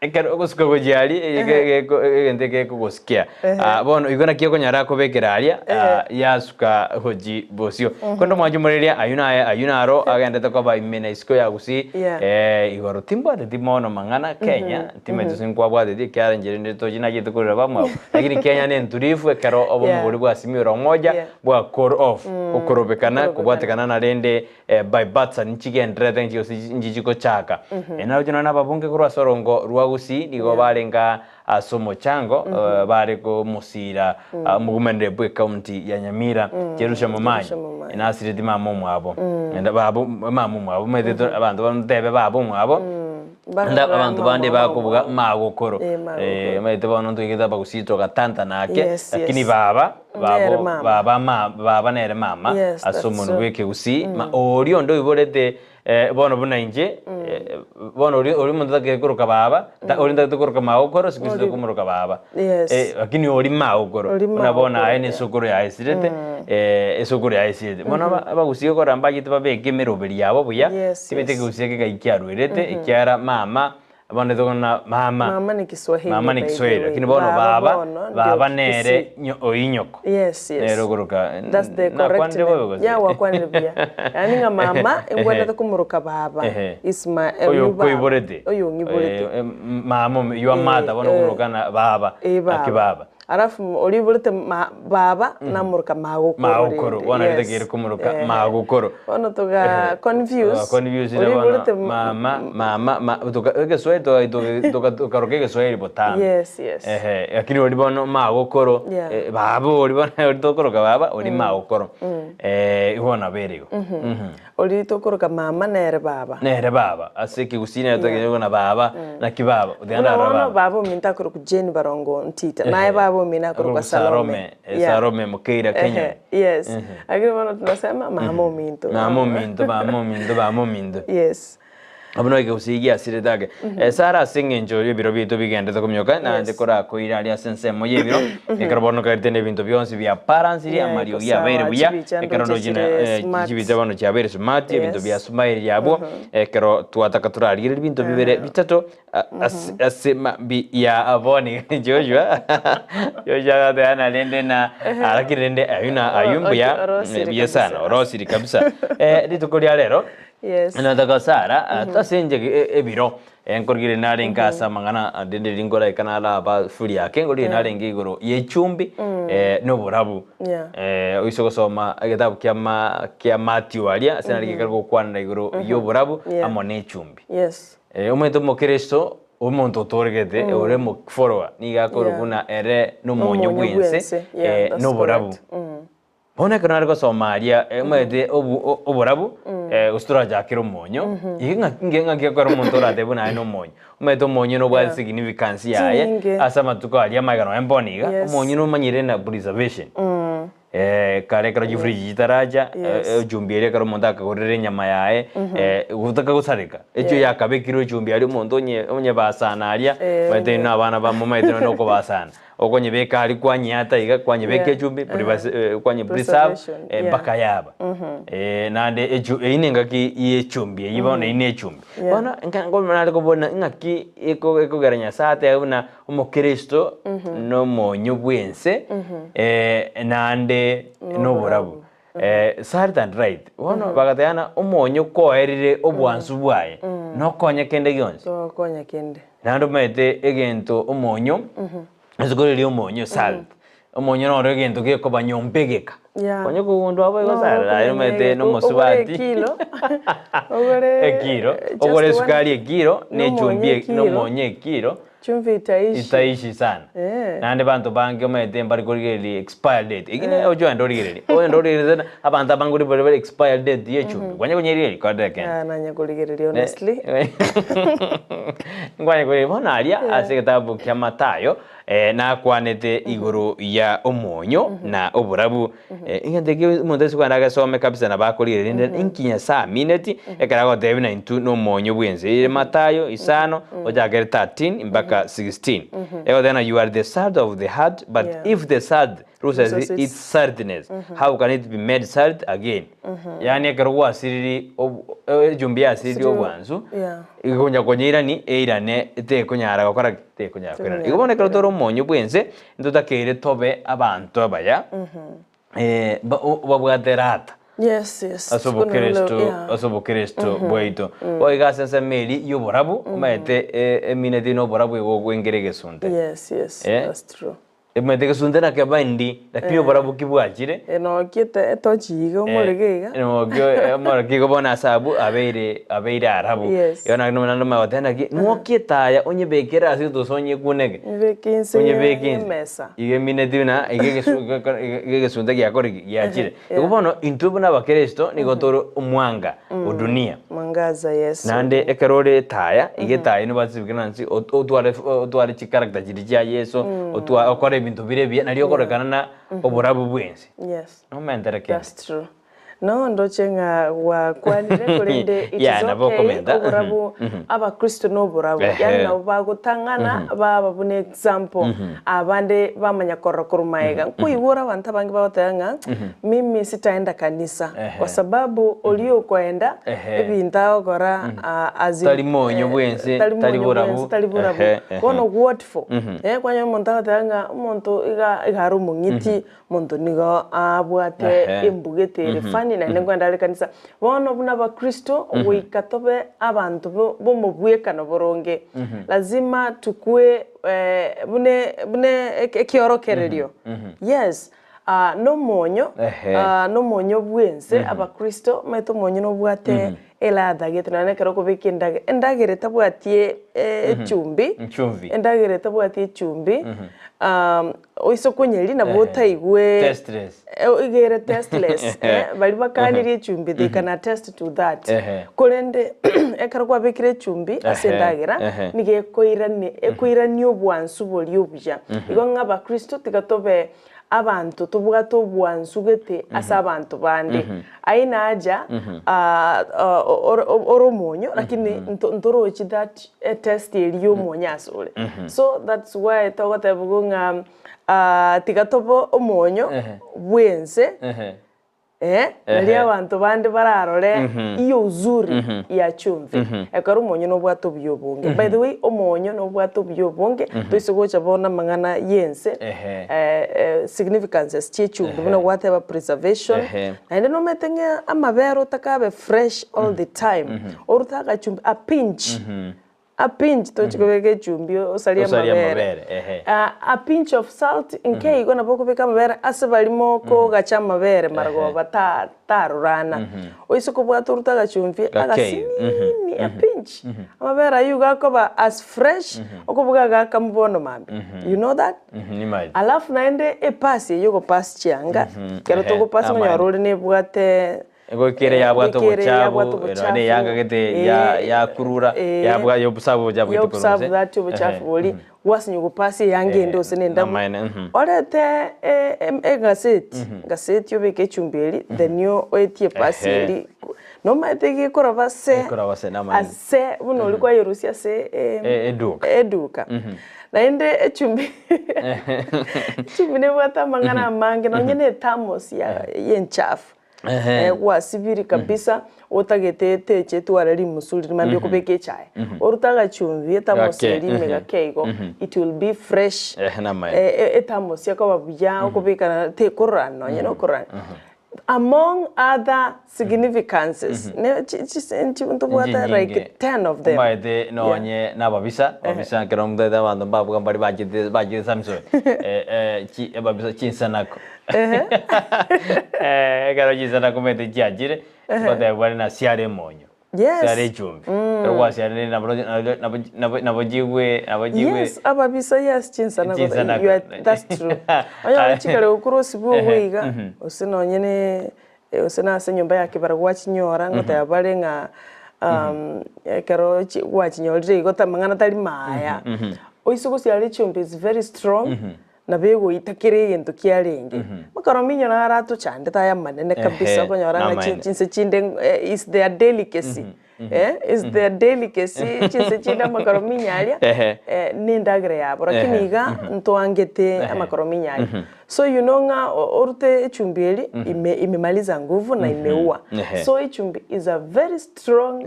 Ekero ogosuka gochia aria ege geko egento eke gekogosikia. Ah, bono igo naki okonyora akobekera aria ah, yasuka gochi bosio. Korende omwanchi omoreria aywo naye aywo naro agendete koba ime na isiko ya Gusii Yeah. eh, igoro timbwateti mono mang'ana Kenya Timanyeti gose nkwabwateti ekiagera inche rende tochi nachete korera bamwabo, lakini Kenya ne entulifu ekero obomo Yeah. boria bwa Azimio la Umoja Yeah. bwa call off okorobekana Okorobekana. kobwatekana na rende eh, by Batson nchigendererete nchi gose nchi chigochaka. Eh, naroche nonya na ababunge korwa ase orongo rwa Gusii nigo barenge ase omochango eh, bare komosira ah, omogomenere bwe county ya Nyamira Jerusha Momanyi Jerusha Momanyi. nasireti mama omwabo Naende babo mama omwabo omanyete to- abanto bamotebe baba omwabo Naende abanto bande bakobuga magokoro. Eh, magokoro. Eh, omanyete bono ntoigete abagusii togatantana ake, Yes, lakini yes. baba, Nere babo, mama. baba ma baba nere mama, Yes, ase that's omonwe so. bwa ekegusii, ma oria onde oiborete eh, bono buna inche, eh, bono oria oria omonto otakire koroka baba, ta oria ntagete koroka magokoro, siku hizi tokomoroka baba. Yes. Eh, lakini oria magokoro, Oria buna bono magokoro, aye na yeah. esokoro yaye esirete, eh, esokoro yaye esirete. Bono aba abagusii okora mbachete babeke emeroberi yabo buya, Yes, Timanyete yes. ekegusii eke ngai kiarwerete, ekiagera mama, bono tokona mama. Mama ni Kiswahili, Mama ni by the Kiswahili, way. lakini bono Baba baba, bono ndio baba nere Kisii. nyo- oinyoko. Yes, yes. Nere okoroka, That's the correct nakwanire name. bobe gose? Yeah, wakwanire buya. Yaani ng'a mama engwenerete komoroka baba. Ehe. Is my eh, Oyo oyu baba. okoiborete. Oyo ong'iborete. Eh, eh, mama ome- your mother, bono eh. okoroka na baba, Eh, baba. aki baba. Alafu oriborete ma baba namoroka magokoro Magokoro, rende. bono Yes. ritakeire komoroka Eh. magokoro. Bono toga confuse. Confuse bono Oriborete mama mama ma toka egeswahili toka toka toka tokaroka egeswahili botambe. Yes, yes. Ehe, lakini ori bono magokoro Yeah. eh, baba ori bono ori tokoroka baba ori magokoro. Eh, igo nabo ere igo. Mhm. Oria tokoroka mama nere baba. Nere baba, ase ekegusii nere togenye buna baba, naki baba, otiga Buna ndarora bono baba. baba ominto akorokwa Jane Barongo Ntita, naye baba omino akorokwa Akorokwa Salome. Salome, eh, Yeah. Salome Mokeira Kenya. Ehe, yes. Lakini bono tunasema mama ominto. Mama ominto, mama ominto, mama ominto. Yes. Abwo nabo ekegusii giasirete ake. Eh, Sara ase eng'encho y'ebiro biaito bigenderete kominyoka, naende Yes. korakoire aria ase ensemo y'ebiro, ekero bono okagerete na ebinto bionsi bia balanced, Yeah, amariogi iko sawa, abeire buya, chibicha ekero ndoche ndoche na chire eh, smart. chibicha bono chiabeire smart, ebinto Yes. bia smile abwo, ekero twataka torarigereria ebinto bibere bitato, a- ase ase mambia ya boni Joshua, Joshua agateba na rende na lakini rende aywo na aywo mbuya, Orosire buya sana, kabisa. orosire kabisa. Eh, rituko ria rero, Yes. Nataka Sara, ase inche ebiro, nkorigire narenge ase amang'ana ande ndiri nkoraika naraba furi ake, nkorigire narenge igoro y'echumbi na oborabu. Yeah. Oise gosoma egetabu kia ma kia Matthew aria, ase nario gekare gokwanera igoro y'oborabu Yeah. amo na echumbi. Yes. Omanyete omokristo, omonto otoregete, ore omofollower, nigo akorwa Yeah. buna ere nomonyo Nomonyo bwense, bwense. Yeah, that's na oborabu. correct. Mm. Bono ekero nare gosoma aria, omanyete obu o- oborabu gose torachakere omonyo, iga ng'aki nge ng'aki ekero omonto oratebe buna aye na omonyo. Omanyete omonyo nobwate significance yaye, Chinyinge. ase amatuko aria amaiga nonye mbono iga, Yes. omonyo nomanyire na preservation. Kare ekero chifridge chitaracha, Yes. echumbi eria ekero omonto akagorire enyama yaye, gotaka gosareka, echio Yeah. yakabekirwe echumbi aria omonto onye onyebasana aria, Eh, omanyete inwe abana ba momanyete nonya okobasana. Okonyebeka aria kwanyeata iga, kwanyebeka Yeah. echumbi, privas- eh, kwanye preserve Preservation, eh, yeah. mpaka yaba. Eh, naende echu eyio na engaki ya echumbi eyio bono eyio na echumbi. Yeah. Bono nka nko nare kobona ng'aki eko ekogera Nyasaye atebe buna omokristo na omonyo bwense eh, naende na oborabu. Eh, salt and light, bono bagateba ng'a omonyo koerire obwansu bwaye, nokonye kende gionsi. Togokonya kende. Naende omanyete egento omonyo, ase koriria omonyo salt, omonyo noro egento gekoba nyomba egeka. Yeah. Onye kogundua abo igo sana, No, aye omanyete okomenya na ogore omosubati. ekilo, ogore Ekiro, just ogore one- esukari ekiro, na Nomonye echumbi ekiro. nomonye ekiro, Chumvi itaishi. itaishi sana. Eh. Naende banto bange omanyete mbari korigereria expire date. Eki ne oche ogende origererie, ogende origererie sana, abanto abange ori bare bare expire date ya echumbi, kwanya konyerigereria korende ekende. Ah, nanya korigereria honestly. Nkwanya korigereria bono aria ase egetabu kia Mathayo, nakwanete igoro ya omonyo na oborabu. Egento ekio omonto ase kogenda agesome kabisa nabo akorigereria rende inki Nyasae amineti ekero agotebia buna intwe na omonyo bwense. Ere Mathayo isano ochakere 13 mpaka 16. Egoteba ng'a you are the salt of the earth but Yeah. if the salt loses Loses its its- saltiness how can it be made salt again? Yaani ekero gwasiriri ob- echumbi yasiriri Siri- obwansu yeah. Egonya konyeirani eirane tekonyara gokora ki? Tekonyara koirana. Tekonyara Igo bono ekero tore omonyo bwense, ntotakeire tobe abanto abaya, ba- o- babwate rata Yes, yes. ase obokristo Yeah. ase obokristo bwaito. Bono iga ase ensemo eria ya oborabu, omanyete emineti na oborabu igo ogoengera egesunte. Yes, yes, that's true. Omanyete egesunte nakeba indi, lakini oborabu ki bwachire? Enoki etochi iga omorege iga. Enoki omorege igo bono ase abwo abeire abeire arabu. Yes. Igo naende naende omanye goteba naki, ng'oki etaya onyebekere ase gose onyekuneke. Onyebeke inse Onyebeke inse. y'emesa. Iga emineti buna iga egesu iga egesunte giakora ki? Giachire. Igo bono intwe buna abakristo nigo tore omwanga o dunia. Mwangaza yes. Naende ekero ore etaya, iga etaya nigo basibekire na nse, ot- otware f- otware chicharacter chiria chia Yeso, otwa okore ebinto bire ebiya, nario okorekana na oborabu bwensi. Yes. Nomentere kende. That's true. No ndoche ng'a gwakwanire korende it is Yeah, nabo okay okomenta. oborabu abakristo na oborabu Ehe. yaani nabo bagotang'ana baba buna example abande bamanya korora korwa magega. Nkoigure abanto abange bagoteba ng'a mimi sitaenda kanisa kwa sababu oria okoenda Ehe. ebinto agokora ah, as in, Tari monyo eh, bwense, tari tari monyo borabu. bwense, tari borabu. Ehe, ehe. Bono what for? Eh, kwanyora omonto agoteba ng'a omonto iga iga are omong'iti, omonto nigo abwate Ehe. embuga etere funny naende nkoenda are kanisa. Bono buna abakristo, goika tobe abanto bo bomobwekano boronge. Lazima tukwe buna buna ekiorokererio. Yes. Aa nomonyo, Ehe. aa nomonyo bwense abakristo, omanyete omonyo nobwate eladha gete nonya ekero okobeka endagera, endagera etabwati e- echumbi, Echumbi. endagera etabwati echumbi, oise konyeria nabo otaigwe Tasteless. iga ere tasteless, baria bakanirie echumbi they can attest to that. Ehe. Korende ekero kwabekire echumbi ase Ehe, endagera, ehe. nigo ekoirani ekoirania obwansu boria obuya. Igo ng'a abakristo tiga tobe abanto tobwate obwansu gete ase abanto bande. Aye nacha ore omonyo lakini ntorochi that etest eria ya omonyo asore. So that's why togotebiwa ng'a tiga tobe omonyo bwense naria abanto bande bararore hiyo uzuri ya chumvi. Ekero omonyo nobwate obuya obonge. By the way, omonyo nobwate obuya obonge, toise gocha bono amang'ana ya ense, significances chia echumbi buna gwateba preservation, naende nomanyete ng'a amabere otakabe fresh all the time, orute agachumbi a pinch, a pinch tochi kobeka echumbi osarie Osarie amabere. amabere, ehe. A pinch of salt nke igo nabo okobeka amabere ase barimo kogacha amabere marogoba ta tarorana. Oise kobwata orute agachumbi Gakei, agasinini a pinch. Amabere aywo igo akoba as fresh okobuga gakamu bono mambia. You know that? Nimaete. Alafu naende epasi eye yogopasi chianga, ekero togopasi amani. okonyora ore nebwate Goikere yabwate goikere yabwate obochafu, ero ne yanga gete ya Eh, yakurura eh, yabwa yobusabu obochafu gete korwa yobusabu inse. that obochafu boria gwasinywa gopasi eyanga ende gose na endabu. Namaene, Orete egaseti, gaseti obeke echumbi eria then oetie epasi eria nomanyete gekoraba se Gekoraba se, namaene. ase buna oria kwayerusia ase Eduka. eduka. Naende echumbi echumbi nebwate amang'ana amange nonye na ethermos ya enchafu. Gwasibiri kabisa otagete eteche etware rimusu riria mambia okobeka echae. Orute agachumbi ethermos Gake, eria ime gake igo it will be fresh. Namaene. Ethermos ekoba buya okobeka na tekororana nonye na okororana. Among other significances, ne ntobwate like Chinyinge. 10 of them. Omanyete nonye na ababisa, ababisa ekero omotebete abanto mbabuga mbari bachete bachete Samson, chi ababisa chinsanako. Eh, ekero chinsa nakomete chiachire, ngotebwa bare nasiare emonyo. Yes. Siare echumbi. Ekero gwasiarire nabo nabo nabo nabo chigwe nabo chigwe. Yes, ababisa yes chinsana Chinsana you are, that's true. Onye gochikare gokura osibwe obo iga, gose nonye ne gose nase enyomba ya kibera gwachinyora ngoteba bare ng'a ekero chi gwachinyorire igo amang'ana tari maaya, oise gosiara echumbi is very strong, Nabo egoita kera egento kiarenge. Makorominyo naro atochandete aya amanene kabisa okonyora ng'a chinse chinde is their delicacy is their delicacy chinse chinde amakorominyo aria ne endagera yabo lakini iga ntwangete amakorominyo aria. So you know ng'a orute echumbi eria ime imemaliza nguvu na imeua. So echumbi is a very strong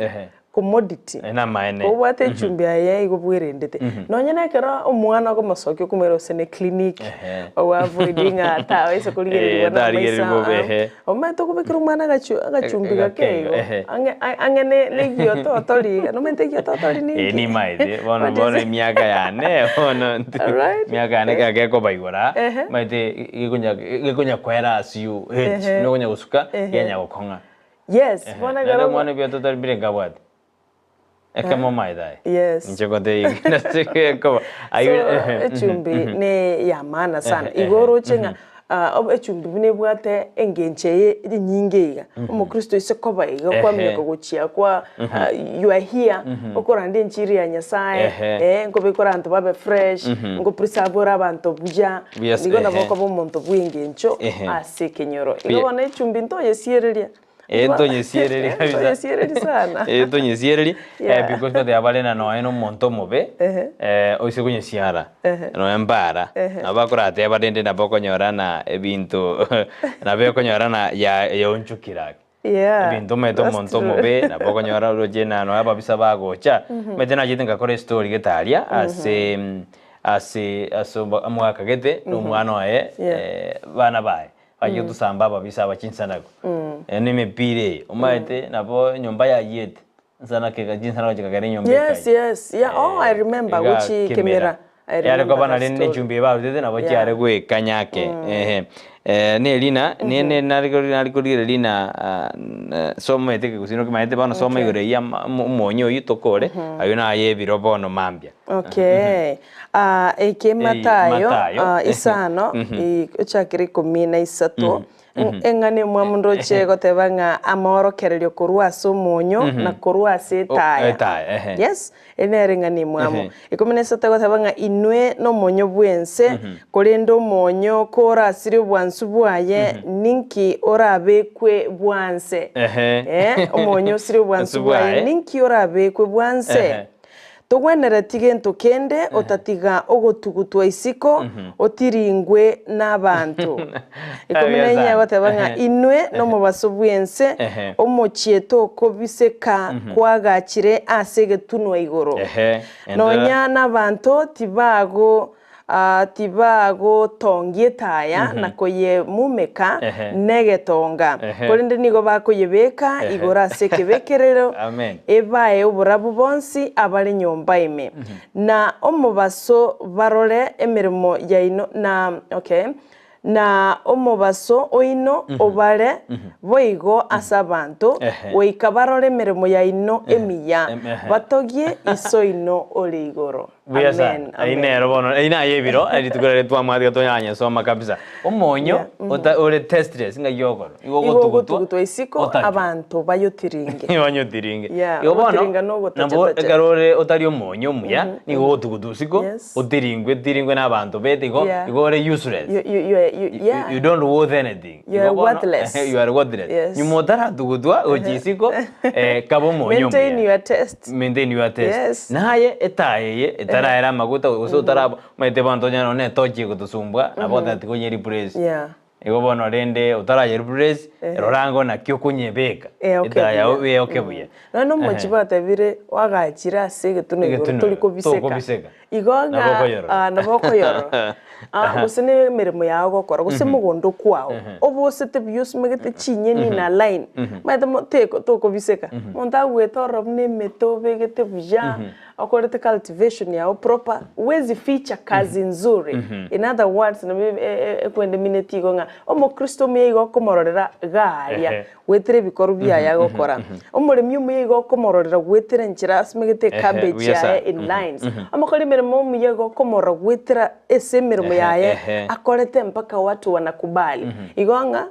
commodity. Namaene. Obwate echumbi aye igo bwerendete. Nonya nekero omwana okomosokia okomoira gose ne clinic, ogo-avoid ng'a tabaisa korigererigwa na amaiso Tarigererigwa bobe, aa. ehe. Omanyete okobekera omwana agachumbi gake igo, Ehe. ang'e ang'e ne ne egiototori iga, nomanyete egiototori ninki? Eh, nimaete, bono bono emiaka yane, bono Alright. emiaka yane ekero gekobaigora, Ehe. omanyete gekonya gekonya koera ase you age, Ehe. nokonya gosuka, Ehe. gianya gokong'a. Yes, Ehe, bono naende ekero omwana ebiato tari bire nkabwate. Ekemo omaete aye. Yes. Inche ngotebia eki nase gekoba. So, Aywo ehe, echumbi ne ya maana sana. Ehe, Igo ehe, oroche ng'a ah, ob- echumbi buna ebwate engencho eye enyinge iga, omokristo ase koba iga Ehe. kwaminyeka gochia kwa ah, you are here, okoranda enchiri ya Nyasaye, Ehe. eh, nkobekora abanto babe fresh, nkopreserve ore abanto buya, Buya nigo nabo ehe. okoba omonto bw'engencho Ehe. ase ekenyoro. Igo Buya. bono echumbi ntoyesiereria. Eh, ntonyesiereria kabisa. Ntoyesiereria sana. Eh, ntonyesiereria, Yeah. eh, because goteba bare na nonya na omonto omobe, Ehe. eh, oise konyesiara, Ehe. nonya mbara, Ehe. nabo bakorateba rende nabo okonyora na ebinto nabo okonyora na ya yaonchokire ake. Yeah, Ebinto omanyete that's omonto true. omobe, nabo okonyora oroche na nonya ababisa bagocha, omanyete nachete ngakora estory gete aria, ase ase ase omogaka gete, na omwana oye, Yeah. eh, bana baye. Bachia gotosamba ababisa aba chinsanago. Eye nemepira eye, omanyete nabo enyomba yayiete, nsana kega chinsanago chikagera enyomba Yes, ekayia. yes. Yeah, oh, I remember Iga gochi kemera. Kemera. I Yare remember koba that nari story. nechumbi eye barutete nabo Yeah. chiare goekanya ake. Ehe. Eh, ne erina, ne ne nare kori nare korigereria rina ah, na soma omanyete ekegusii nokemanyete bono soma Okay. igoro eywo ama omonyo oywo tokore, aywo naye ebiro bono mambia. Okay. Ah, eke Ei, Mathayo, Mathayo. ah, isano, i- ochakere ikomi na isato, eng'ana emwamu ndoche egoteba ng'a amaorokererio korwa ase omonyo na korwa ase O- etaya. etaya, ehe. Yes, eri nere eng'ana emwamu. Ehe. Ikomi na isato egoteba ng'a inwe nomonyo bw'ense, korende omonyo korasirie obwansu bwaye, ninki orabekwe bwanse? Ehe. Eh, omonyo osirie obwansu Obwansu bwaye, bwaye. ninki orabekwe bwanse? Ehe. Togwenereti gento kende otatiga ogotugutwa isiko otiringwe nabanto. Ikomi na inye agoteba ng'a inwe nomobaso bw'ense, omochie tokobiseka kwagachire ase egetunwa igoro. Nonya nabanto tibago Tibagotongia etaya na koyemumeka negetonga, korende nigo bakoyebeka igoro ase ekebekerero, ebae oborabu bonsi abare nyomba ime. Na omobaso barore emeremo yaino na okay. Na omobaso oino obare boigo ase abanto, goika barore emeremo yaino emiya, batogie Iso oino ore igoro. Buya sana. Amen. Ayio Amen. nero bono, eyio naye ebiro, rituko riria twamwate iga tonyanyesoma kabisa. Omonyo Yeah, ota ore tasteless ng'ai okoro, igo Igo ogotugutwa, ogotugutwa isiko otachwa. abanto bayotiringe. Banyotiringe. Yeah, Igo bono, ogotiringa na nabo ogotacha-tacha. ekero ore otari omonyo omuya, nigo ogotugutwa isiko, Yes. otiringwe tiringwe na abanto bete igo, Yeah. igo ore useless. You, you, you, are- you, You- yeah. you don't worth anything. You are Igo bono, worthless. you are worthless. Yes. Nyuma otaratugutwa gochia isiko, eh, kaba omonyo Maintain omuya. your taste. Maintain your taste. Yes. Naye etaya eye etaraera amaguta gose otaraba omanyete bono tonya nonye etochi egotosumbua nabo otagete konya replace. Yeah. Igo bono rende otaraye replace rora ango naki okonyebeka Eoke etaya yao buya. eoke buya. Nonya na omochie batebire oagachire ase egetunwa igoro Egetunwa tori igoro, kobiseka. tokobiseka. Igo Nabo ng'a okoyorora. ah, nabo okoyorora. Ah, gose na emeremo yao ogokora gose mogondo kwao, obosete buya osimegete chinyeni na line, omanyete mo teko tokobiseka, omonto agwete ororo buna emete obegete buya. Okorete cultivation yao proper, huwezi ficha kazi nzuri. In other words, nabo ekwende mineti igo ng'a omokristo omuya igo okomororera iga aria, goetera ebikorwa biaye agokora. Omoremi omuya igo okomororera goetera enchera asimegete ecabbage yaye in lines. Omokori emeremo omuya igo okomorora goetera ase emeremo yaye akorete mpaka watu wanakubali. Igo ng'a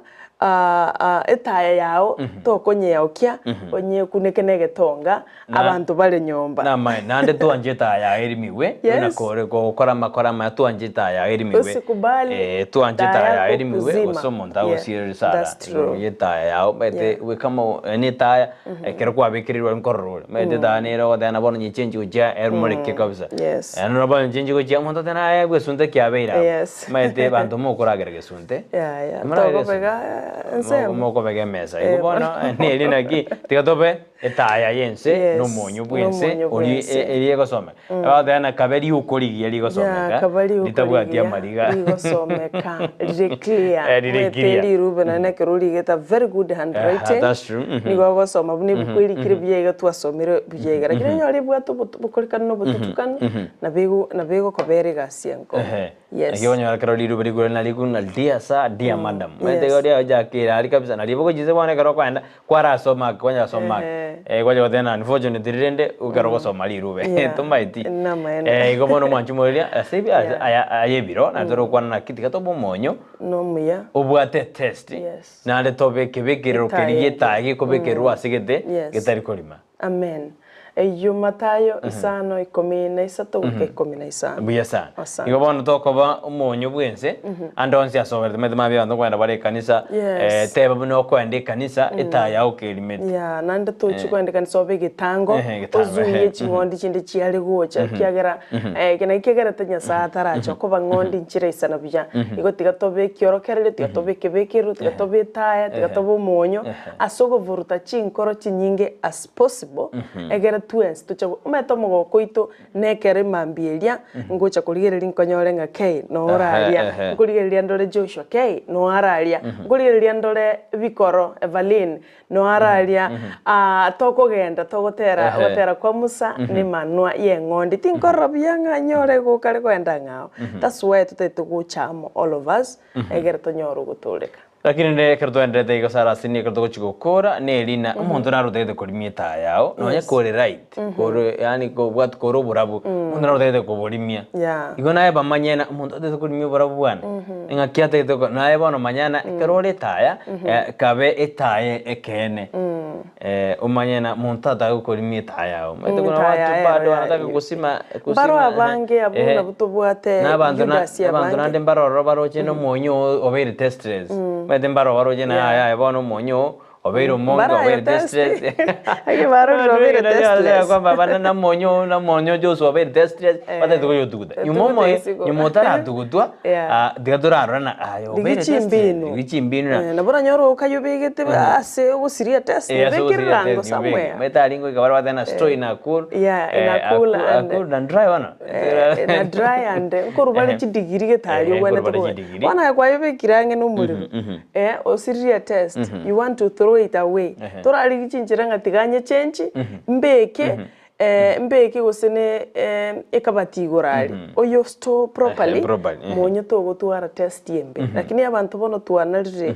Etaya yao tokonyeokia, onyekuneke negetonga, abanto bare nyomba. Namaene, naende twanche etaya yao erimigwe, Yes. buna kore gokora amakora amaya twanche etaya yao erimigwe. Osikubali Eh, twanche etaya etaya yao yako erimigwe, kuzima. gose omonto Yeah, agosierere risara that's true. igoro ya etaya yao, omanyete Yeah. we kama yaani etaya, ekero kwabekereirwe aria nkorora ore, omanyete etaya nere ogoteba na bono nyechenchi gochia erumoreke kabisa. Yes. Yaani bono nyechenchi gochia omonto oteba naye bwesunte kiabeire abwo. Yes. Omanyete banto mokoragera gesunte. Yaya, Moragere tokobega ensemo. Mokobega emesa. Eh, Igo bono neri naki tiga tobe etaya y'ense Yes, nomonyo bw'ense nomonyo ori bw'ense. eri egosomeka. Bagoteba ng'a kabe riuko rigiya Ya, rigosomeka kaba riuko ritabwati rigiya amariga. rigosomeka rire clear. Eh, rire Omanyete clear. rirube naende ekero origete a very good handwriting, that's true. Mhm. nigo ogosoma buna ebuku erikire buya iga twasomire buya iga. Lakini onyore ebwate obotu obokorikanu na obotutukanu, nabo ego nabo egokobera egasi enko. Ehe. Yes. Naki okonyora ekero riruba rigure nariku na dear sir, dear madam. Omanyete Yes. igo riagochakire aria kabisa nario bogochisa bono ekero okoenda kwarasoma ake kwanyasoma ake. Ehe. Eh kwacha goteba unfortunately rende ekero ogosoma rirube Yeah. tomaeti. Namaene. Eh igo bono omwanchi moria ase ebi ase Yeah. aya aya ebiro naende torokwana naki tiga tobe omonyo Nomuya. obwate etest Yes. naende tobe ekebekerero Etaya keria eke. getaya gekobekererwa ase gete Yes. getari korima. Amen. Eyio Mathayo isano 13 goika 15. Buya sana. Asante. Igo bono tokoba omonyo bwense ande onsi asoberete maete mambia abanto nkoenda bare ekanisa Yes. eh, teba buna okoenda ekanisa etaya yao kerimete. Yeah, naende tochi koenda ekanisa obe egetango, Ehe, egetango, ozuie ehe. ching'ondi chinde chiare gocha ekiagera eke naki kegerete Nyasaye ataracha okoba ng'ondi nchiraisana buya. Igo tiga tobe ekiorokererio, tiga tobe ekebekerero, tiga tobe etaya, tiga tobe omonyo, ase ogoburuta chinkoro chinyinge as possible, egere twensi toche go omanyete omogoko oito nekero emambia eria, ngocha korigereria nkonyore ng'a kei noo oraria, Ehe, ehe. nkorigereria ndore Joshua kei noo araria, nkorigereria ndore Bikoro Evaline noo araria, tokogenda togotera Ehe. ogotera kwa Musa nemanwa yeng'ondi, tinkorora buya ng'a nyore gokare koenda ng'ao. That's why totagete gocha amo all of us, egere tonyore ogotooreka. Lakini rende ekero twaenderete igo Sarasini ekero togochia gokora neri na omonto nare otagete korimia etaya yao nonye Yes. kore right kore yaani kobwati kore oborabu omonto nare otagete koborimia Yeah. igo naye bamanye na omonto otagete korimia oborabu bwane ng'aki atagete gokora naye bono manya na ekero ore etaya kabe etaya ekeene omanye na monto atake gokorimia etaya yao omanyete Mm, kuna etaya watu ero bado ya- wanataka gosima Mbaro gosima abange abwo nabwo tobwate na abanto na Judas abanto abange. naende mbaro ororo baroche na omonyo oo obeire testless omanyete mbaro baroche na Yeah. yaya yaya bono omonyo oo obeire omonge Mbaraye obeire test. testless Ake barorire obeire testless. kwamba bana na omonyo oo na omonyo Joshua obeire testless batagete koyotuguta nyuma Tugute omoyo isiko. nyuma otaratugutwa Yeah. ah, tiga torarora na aye obeire Rigia testless chimbinu. rigia chimbinu na Eh, nabo oranyore okayobegete ase ogosiria test, Eh, ase obeke ogosiria rirango test, obeke. somewhere. Omanyete aria ngoika bare bateba na straw ina cool Yeah, eh, ina cool a cool- and- a cool and dry bono. Eh, na dry and nkorwa bare chidigiri gete aria Ehe, ogwenerete nkorwa bare koba. chidigiri. Bono aye kwayobekire ang'e na omorero, eh, osiririe test, you want to throw it away. Torarigie chinchera ng'a tiga nyechenchi, mbeke, mbeke gose ne ekabati igoro aria, oyo store properly, Ehe, properly, ehe. monye togotwara test embe. Lakini abanto bono twanarire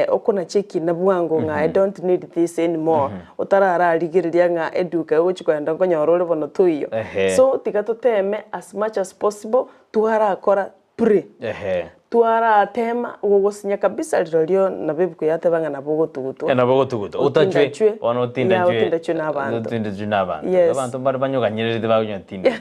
okonacha ekina bwango ng'a I don't need this anymore, otarararigereria ng'a eduka egochi kogenda nkonyora ore bono toiyo. Ehe. So tiga toteme as much as possible twarakora pre, Ehe. twaratema gogosinya kabisa rirorio nabo ebuku yateba ng'a nabo ogotugutwa. Eh, nabo ogotugutwa. Otindachwe. Otachwe, bono otindachwe. Yeah, otindachwe na abanto. Otindachwe na abanto. Yes. Abanto mbare banyoganyererete bagonyotinda.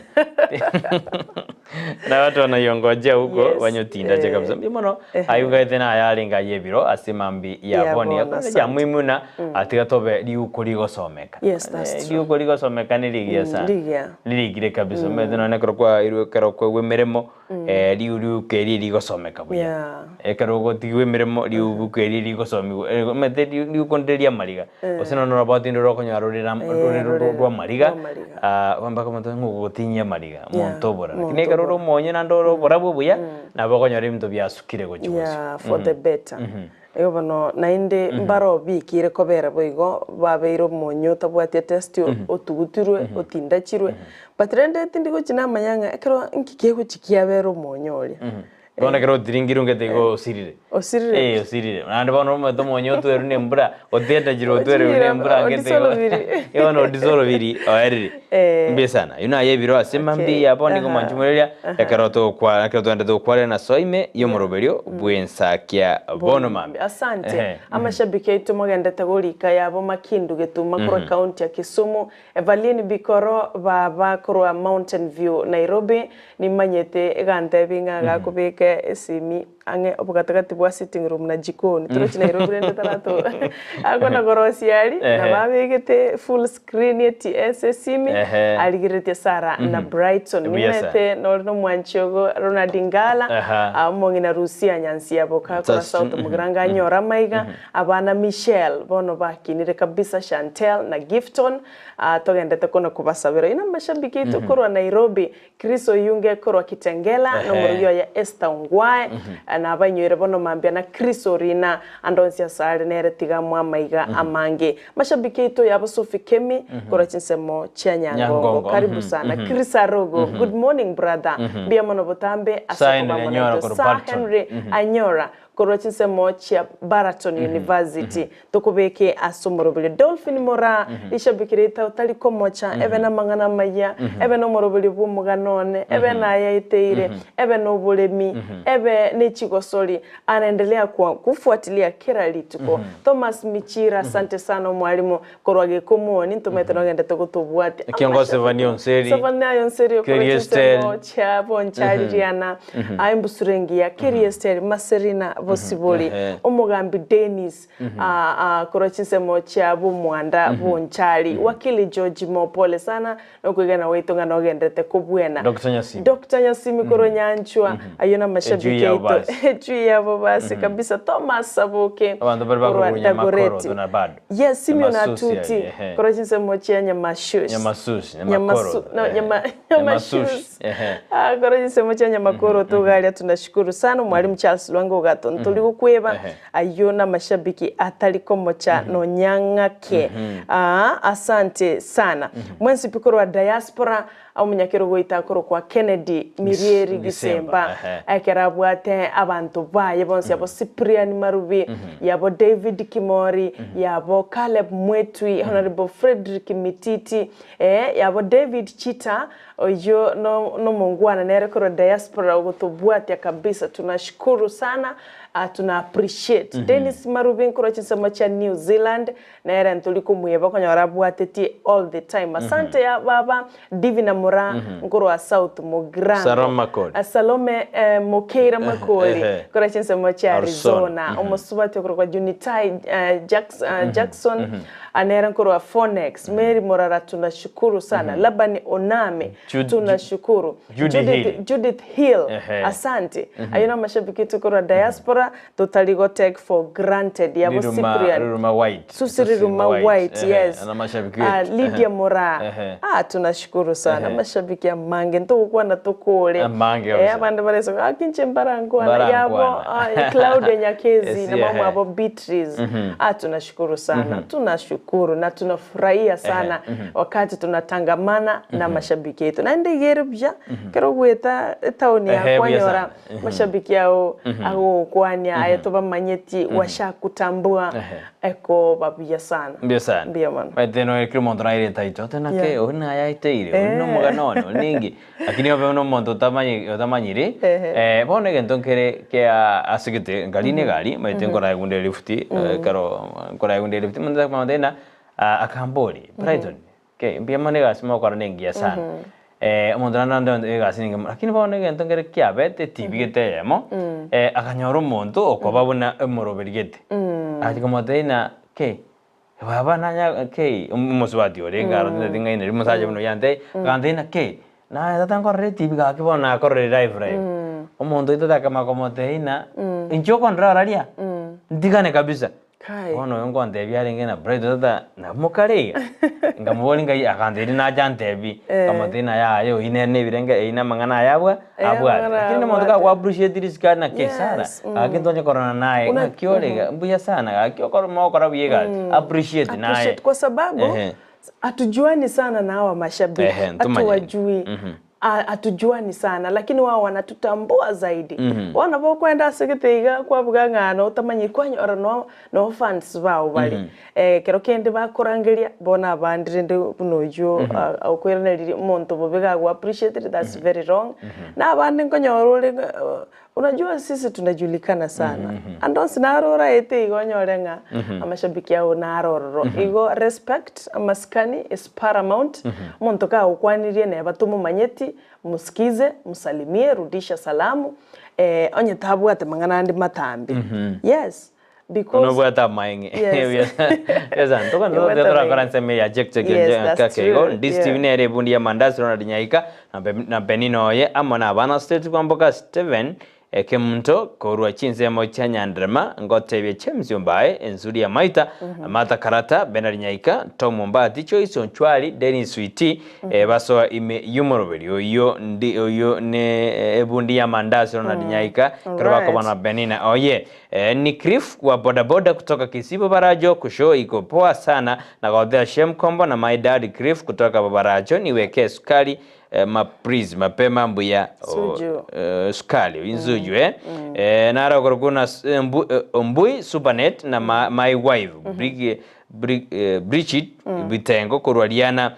Na watu wanaiongojea huko Yes. banyotindache Eh. kabisa. Mbuya mono ayugaete na ayarenge aye ebiro ase mambi ya Ya bono. bono, Yakwana asante. ya muhimu na atiga tobe riuko rigosomeka. Yes, that's Eh, true. Riuko rigosomeka ni rigiya sana. rigiya. Ririgire kabisa. Omanyete nonye ekero kwairwe ekero kwaigwa emeremo eh, riu riuko eri rigosomeka buya. Yeah. Ekero ogotigwa emeremo riuko eri rigosomigwa eh, omanyete riu- riuko ndire ria amariga. Gose nonye oroboti ndore okonyora rore ra rore rore rwa amariga, rwa amariga. ah, mpaka omonto ng'a ogotinyia amariga, Yeah, omonto obora. Lakini omonto ekero ore obora. omonye naende ore oborabu obuya, nabo okonyora ebinto biasukire gochia bosio. Yeah, for the better. Igo bono naende mbarobikire kobera boigo, babeire omonyo otabwati etesti, otugutirwe, otindachirwe, but rende tindi gochi namanya ng'a ekero nki kegochi kiabera omonyo oria. Bono ekero otiringire ongete igo osirire. Osirire. Eh, osirire. Naende bono omanyete omonyo otwerwe na embura, otendachire otwerwe na embura Ochire, ngete igo. odisolviri. Igo bono odisolviri oerire. Eh. Mbuya sana. Oyio naye ebiro ase mambia Okay. ya bono nigo Aha. mwanche moreria, ekero togokwa ekero togenda togokwarera na soime y'omoroberio bw'ensakia bono mambia. Asante. Ehe. Amashabiki aito mogendete gorika yabo Makindu Getuma korwa county ya Kisumu, Evaline Bikoro baba korwa Mountain View Nairobi, Nimanyete egantebi ng'a gakobeka esimi ang'e obogatagati bwa sitting room na jikoni torochi Nairobi rende tarato akona korosia aria Ehe. nabo abegete full screen eti ase esimi Ehe. arigereretie Sarah na Brighton Buya sana. nimanyete nore na omwanchi ogo Ronald Ngala Aha. ah, omong'ina Rusia Nyansiabo kakora That's South true. Mugirango anyore amaiga abana Michelle bono bakinire kabisa Chantel na Gifton Aa togendete kono kobasabera. Inwe amashabiki aito korwa Nairobi, Chris Oyunge korwa Kitengela, na omorugi oye Esther Ongwae, na abainyoire bono mambia na Chris Orina, ande onsi asare nere tiga amoe amaiga amange. Mashabiki aito yabo Sophie Kemi korwa chinsemo chia Nyangongo, Nyangongo, karibu sana. Chris Arogo, good morning brother, mbuya mono botambe ase Sir Henry okoba amo Anyora naintwe. korwa Sir Barton. Henry Anyora korwa chinsemo chia Baraton University, Tokobeke ase omoroberio. Dolphin Moraa, Rishabiki riaito otari komocha, ebe namang'ana amaya, ebe nomoroberio bw'omogano one, ebe nayaeteire, ebe noboremi, ebe nechigosori, anaendelea kwa kufuatilia kera rituko. Thomas Michira, asante sana omwalimu korwa Gekomoni, ntomanyete nogendete gotobwatia. Ekiongo Sevania Onseri, Sevania Onseri okore Kerry Esther. chinsemo chia bonchariриana, aye embusuro engiya, Kerry Esther, Maserina Bosibori, Ehe. Omogambi Dennis, korwa chinsemo chia b'omwanda bw'onchari, Wakili George Mo, pole sana nokoigana gwaito ng'a nogenderete kobwena. Doctor Nyasimi. Doctor Nyasimi korwa Nyanchwa, ayio namashabiki Echui yabo aito. basi. Echui yabo basi kabisa. Thomas Saboke Abanto baria korwa bakorwa Nyamakoro, Dagoretti. tuna bado. Yes, Simeon Nyamasusi Atuti aye, ehe. korwa chinsemo chia Nyamashus. Nyamasusi, Nyamakoro, Nyamasu, no, ehe. nyama, Nyamasushi, Nyamashus. ehe. Ah, korwa chinsemo chia Nyamakoro togaria tunashukuru sana Mwalimu Charles Lwanga Ogato ntori gokweba Ehe. Ayio namashabiki atari komocha nonya ng'ake. Aa asante sana. Mwensi pi korwa diaspora omonyakerogo oito akorokwa Kennedy Mirieri Gisemba, Gisemba ehe. ekero abwate abanto baye bonsi abo Cyprian Marubi, yabo David Kimori, yabo Caleb Mwetwi, Honorable Fredrick Mititi, eh, yabo David Chita oyio no nomongwana nere korwa diaspora ogotobwatia kabisa tunashukuru sana. Ah, tuna appreciate. Dennis Marubi nkorwa chinsemo chia New Zealand, nere ntori komweba okonyora abwatetie all the time. Asante ya baba Divina Moraa nkorwa South Mugirango. Salome Makori. Ah, Salome eh, Mokeira Makori Ehe. korwa chinsemo chia Arizona. Arizona. Omosubati okorokwa Junitai eh, Jackson, eh, Jackson ah, nere nkorwa Phoenix. Mary Morara tunashukuru sana. Labani Oname Jude- tunashukuru. Judy Judith, Hill. Judith Hill Ehe. asante ayo namashabiki aito korwa diaspora totari go take for granted yabo Riruma, Cyprian Riruma White. Susi Riruma White Ehe, yes ana mashabiki Ah, wetu. Lydia Ehe. Moraa Ehe. ah tunashukuru sana Ehe. amashabiki amange ntogokwana tokore Amange eh kabisa. abande barese ah kinche mbarankwana yabo Mbarankwana. ah, Claudia Nyakezi Esi, na mama ehe. abo Beatrice ah tunashukuru sana tunashukuru na tunafurahia sana wakati tunatangamana na mashabiki yetu naende igere buya ekero ogoeta etaoni Ehe, yakwa buya nyora sana. mashabiki ao agogokwania aye tobamanyeti washakutambua ekoba buya sana Mbuya sana. Mbuya mono. Maete no kira omonto naire etaito ate nake Yeah. oyo naye aiteire oyo nomogano one oyo ninki lakini obe buna omonto otamanyi otamanyiri Ehe. eh, bono egento nkere kia ase gete nkarina egari maete nkoraigunda elifuti ekero nkoraigunda elifuti omonto akamotebia ng'a akamboria Brighton kei mbuya mono egasi mogokora nengiya sana omonto naende onde egasi nengiya mono lakini bono egento nkere kiabete etibi gete eyemo akanyora omonto okoba buna omoroberi gete agachi komotebia ng'a kei baba nanya kei omosubati orenge aro tintageti ng'ai nari omosacha buna oyio antebie agantebia ng'a kei naye tata nkorore etibi gaki bono nakororire live live omonto oito takamanya komotebia ng'a inche okondora araria ntigane kabisa. Kai. Bono oyo nkontebia arenge na Bright tata nabo mokare iga. Nkamoboria ngai akantebi nache antebi, nkamotebia ng'a yaya oyio nere na ebirenge eyio na amang'ana aya abwa abwate. amang'ana Lakini omonto abwate. kago appreciate risiko ari naki Sarah, Yes, gaki ntonye kororana naye, Una- ng'aki ore iga, mbuya sana gaki okore mogokora buya egasi, appreciate naye. Appreciate kwa sababu Ehe. hatujuani sana na hawa mashabiki Ehe, ntumanyane. hatuwajui hatujuani sana lakini wao wanatutambua zaidi bono bokwenda ase gete iga kwabuga ng'a notamanyiri kwanyora no no fans bao bare ekero kende bakorangeria bono abande rende buna oywo okoiraneria omonto bobe gago appreciate that's very wrong na abande nkonyora ore ng'a unajua sisi tunajulikana sana ande onsi naro oraete igo onyore ng'a amashabiki ao naro ororo igo respect amasikani is paramount omonto kagokwanirie neba tomomanyeti musikize musalimie rudisha salamu onye tabwate mang'ana ande matambe yes because Nobwate amaeng'e. Yes. Yes, and Nobwate torakora amaeng'e. nsemo ya check check Yes, that's kake igo true. ndisi Yeah. TV nere ebundi ya mandasi Ronald Nyaika na na Penina oye amo na abana State Kwamboka Steven Kemunto korwa chinsemo chia Nyanderema ngotebia James Ombae ensuri ya Maita Martha Karata Bernard Nyaika Tom Ombati Joyce Onchwari Dennis Switi basoa ime y'omoroberi oyio ndi oyio ne ebundi ya mandasi Ronald Nyaika kero Alright. bakobana Penina oye ni Cliff wa bodaboda kutoka Kisii Bobarajo kushow iko poa sana na Godhea Shem Kombo na my dad Cliff kutoka Bobarajo niwekee sukari mapris mapema mbuya Suju. sukari inzuju nara kuna Mbui Supernet na my wife Bridget Bitengo kurwariana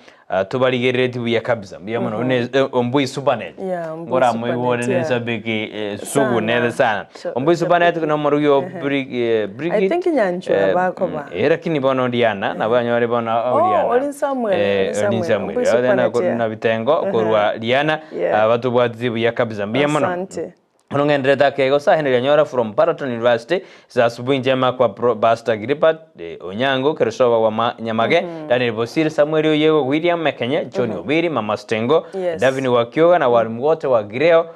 tubarigerereti buya kabisa mbuya muno ne Mbui Supernet Yeah, Mbui ngora Supernet, muibone yeah. nesabiki sugu Sana. nere sana Mbui Supernet kuna muruyo Bridget I think Nyanchura bakoba. lakini bono Diana nabo anyore bono Oh, Diana Olin Samuel, Olin Olin Samuel. Samuel. Mbui Othe na Supernet, yeah. na Bitengo kurwa Diana Yeah. batubwatisi buya kabisa mbuya muno Asante. Onong'enderete akego Henry Anyora from Paraton University za asubuhi njema kwa Pro, Pastor Gilbert Onyango Keresoba wa Nyamage Daniel Bosir Samuel Oyego William Mekenya John Obiri Mama Stengo Yes. Davin Wakioga na walimu wote wa Gireo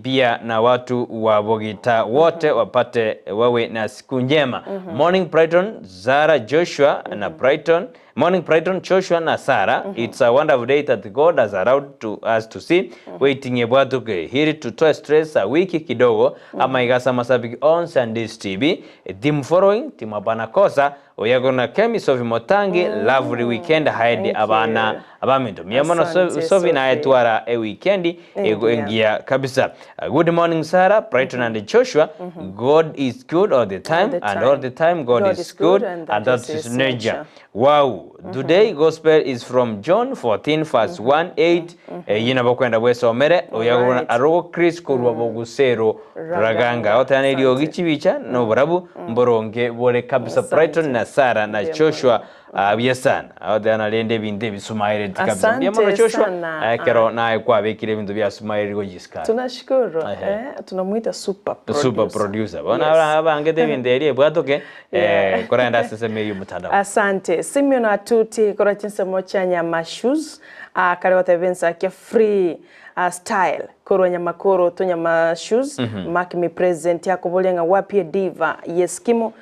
pia na watu wa Bogita wote wapate wawe na siku njema. Morning Brighton Zara Joshua na Brighton Morning Brighton Joshua na Sarah. It's a wonderful day that God has allowed to us to see. Waiting ebwatuke here to toa stress a wiki kidogo ama igasa masabiki on Sundays TV. Team following team abana kosa oyagona Kemi Sophie Motangi lovely weekend ahead Thank abana you. abaminto miamono Asante, Sophie naye Sophie. twara e weekend Engia. engia kabisa. Good morning Sarah Brighton and Joshua. God is good all the time, the and all time. the time God, is good and and that that is is his nature. nature. Wow. Today gospel is from John 14 verse 1 8 yina bakwenda bwesomere oyagona Right. arogo Chris korwa bogusero raganga otanelio gichibicha no burabu mboronge bore kabisa Asante. Brighton na Sarah na Ndiyo Joshua byesana aho rende ebintu ebisumaire kabisa Asante Ndiyo Joshua sana. kero naye kwabikire ebintu byasumaire gojisikara Tunashukuru Ehe. tunamuita super producer. super producer bona Yes. abangete ebintu eri ebwatoke Yeah. korenda seseme y'omutandao Asante. Simeon Atuti kora chinsemo cha nyama shoes uh, kare watebensa kia free style korwa nyamakoro to nyama shoes mark me present yako bolenga wapie diva yeskimo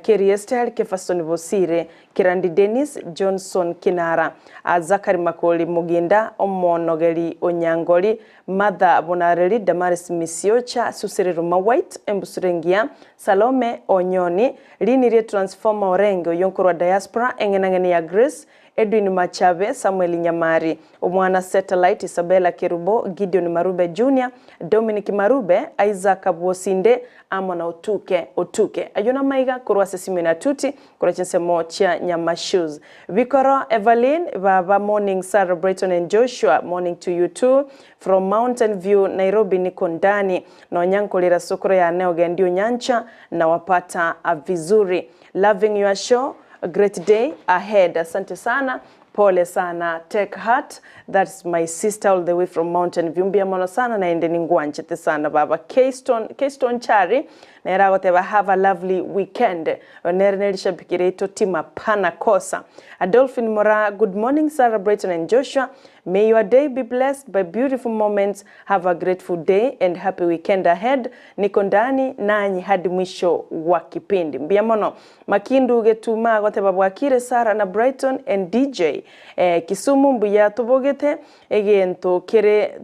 Kerry Style Kefason Bosire Kirandi Dennis Johnson Kinara Zakari Makoli Muginda Omonogeli Onyangoli Mother Bonareli Damaris Misiocha Susere Ruma White Embusurengia Salome Onyoni Linirie Transformer Orenge Oyonkorwa Diaspora Eng'enang'eni ya Grace Edwin Machabe, Samuel Nyamari, Omwana Satellite, Isabella Kerubo, Gideon Marube Jr., Dominic Marube, Isaac Bosinde, Amona Otuke, Otuke. Ayona maiga korwa Sesimena Tuti, korwa chinsemo chia Nyama Shoes. Vikoro Evelyn, Baba Morning, Sarah Brayton and Joshua, morning to you too. From Mountain View, Nairobi, niko ndani. Na onyankolera sokoro ya Neoge ndio nyancha na wapata vizuri. Loving your show. A great day ahead. Asante sana. Pole sana. Take heart. That's my sister all the way from Mountain View. Mbia mono sana na ende ningwanchete sana baba. Keystone, Keystone Chari. Nera goteba have a lovely weekend. Onere nelishabikire ito tima pana kosa. Adolphine Mora, good morning Sarah Brayton and Joshua. May your day be blessed by beautiful moments, have a grateful day and happy weekend ahead. Niko ndani nanyi hadi mwisho wa kipindi. Mbuya mono. Makindu Getuma agoteba bwakire Sarah na Brighton and DJ. Eh, Kisumu mbuya tobogete egento kere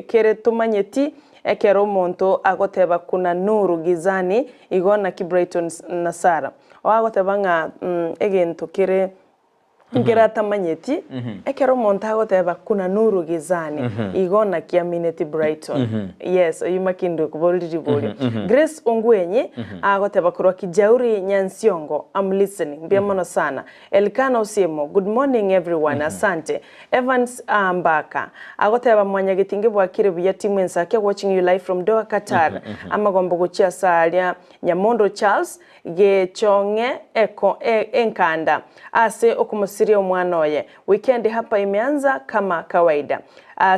kere tomanyeti ekero omonto agoteba kuna nuru gizani igo naki Brighton na Sarah. Oagoteba ng'a egento kere Nkere atamanyeti, ekero omonto agoteba kuna nuru gizani, igo naki amineti Brighton. Yes, oyio Makindu okoboria riborio. Grace Ongwenyi agoteba korwa Kijauri Nyansiongo, I'm listening. Mbuya mono sana. Elkana Osiemo, good morning everyone, asante. Evans Mbaka agoteba Mwanyagetinge bwakire buya team Ensake watching you live from Doha Qatar. Amagombo gochia ase aria Nyamondo Charles Gechong'e eko e enkanda ase okomosiria omwana oye. Weekend hapa imeanza kama kawaida.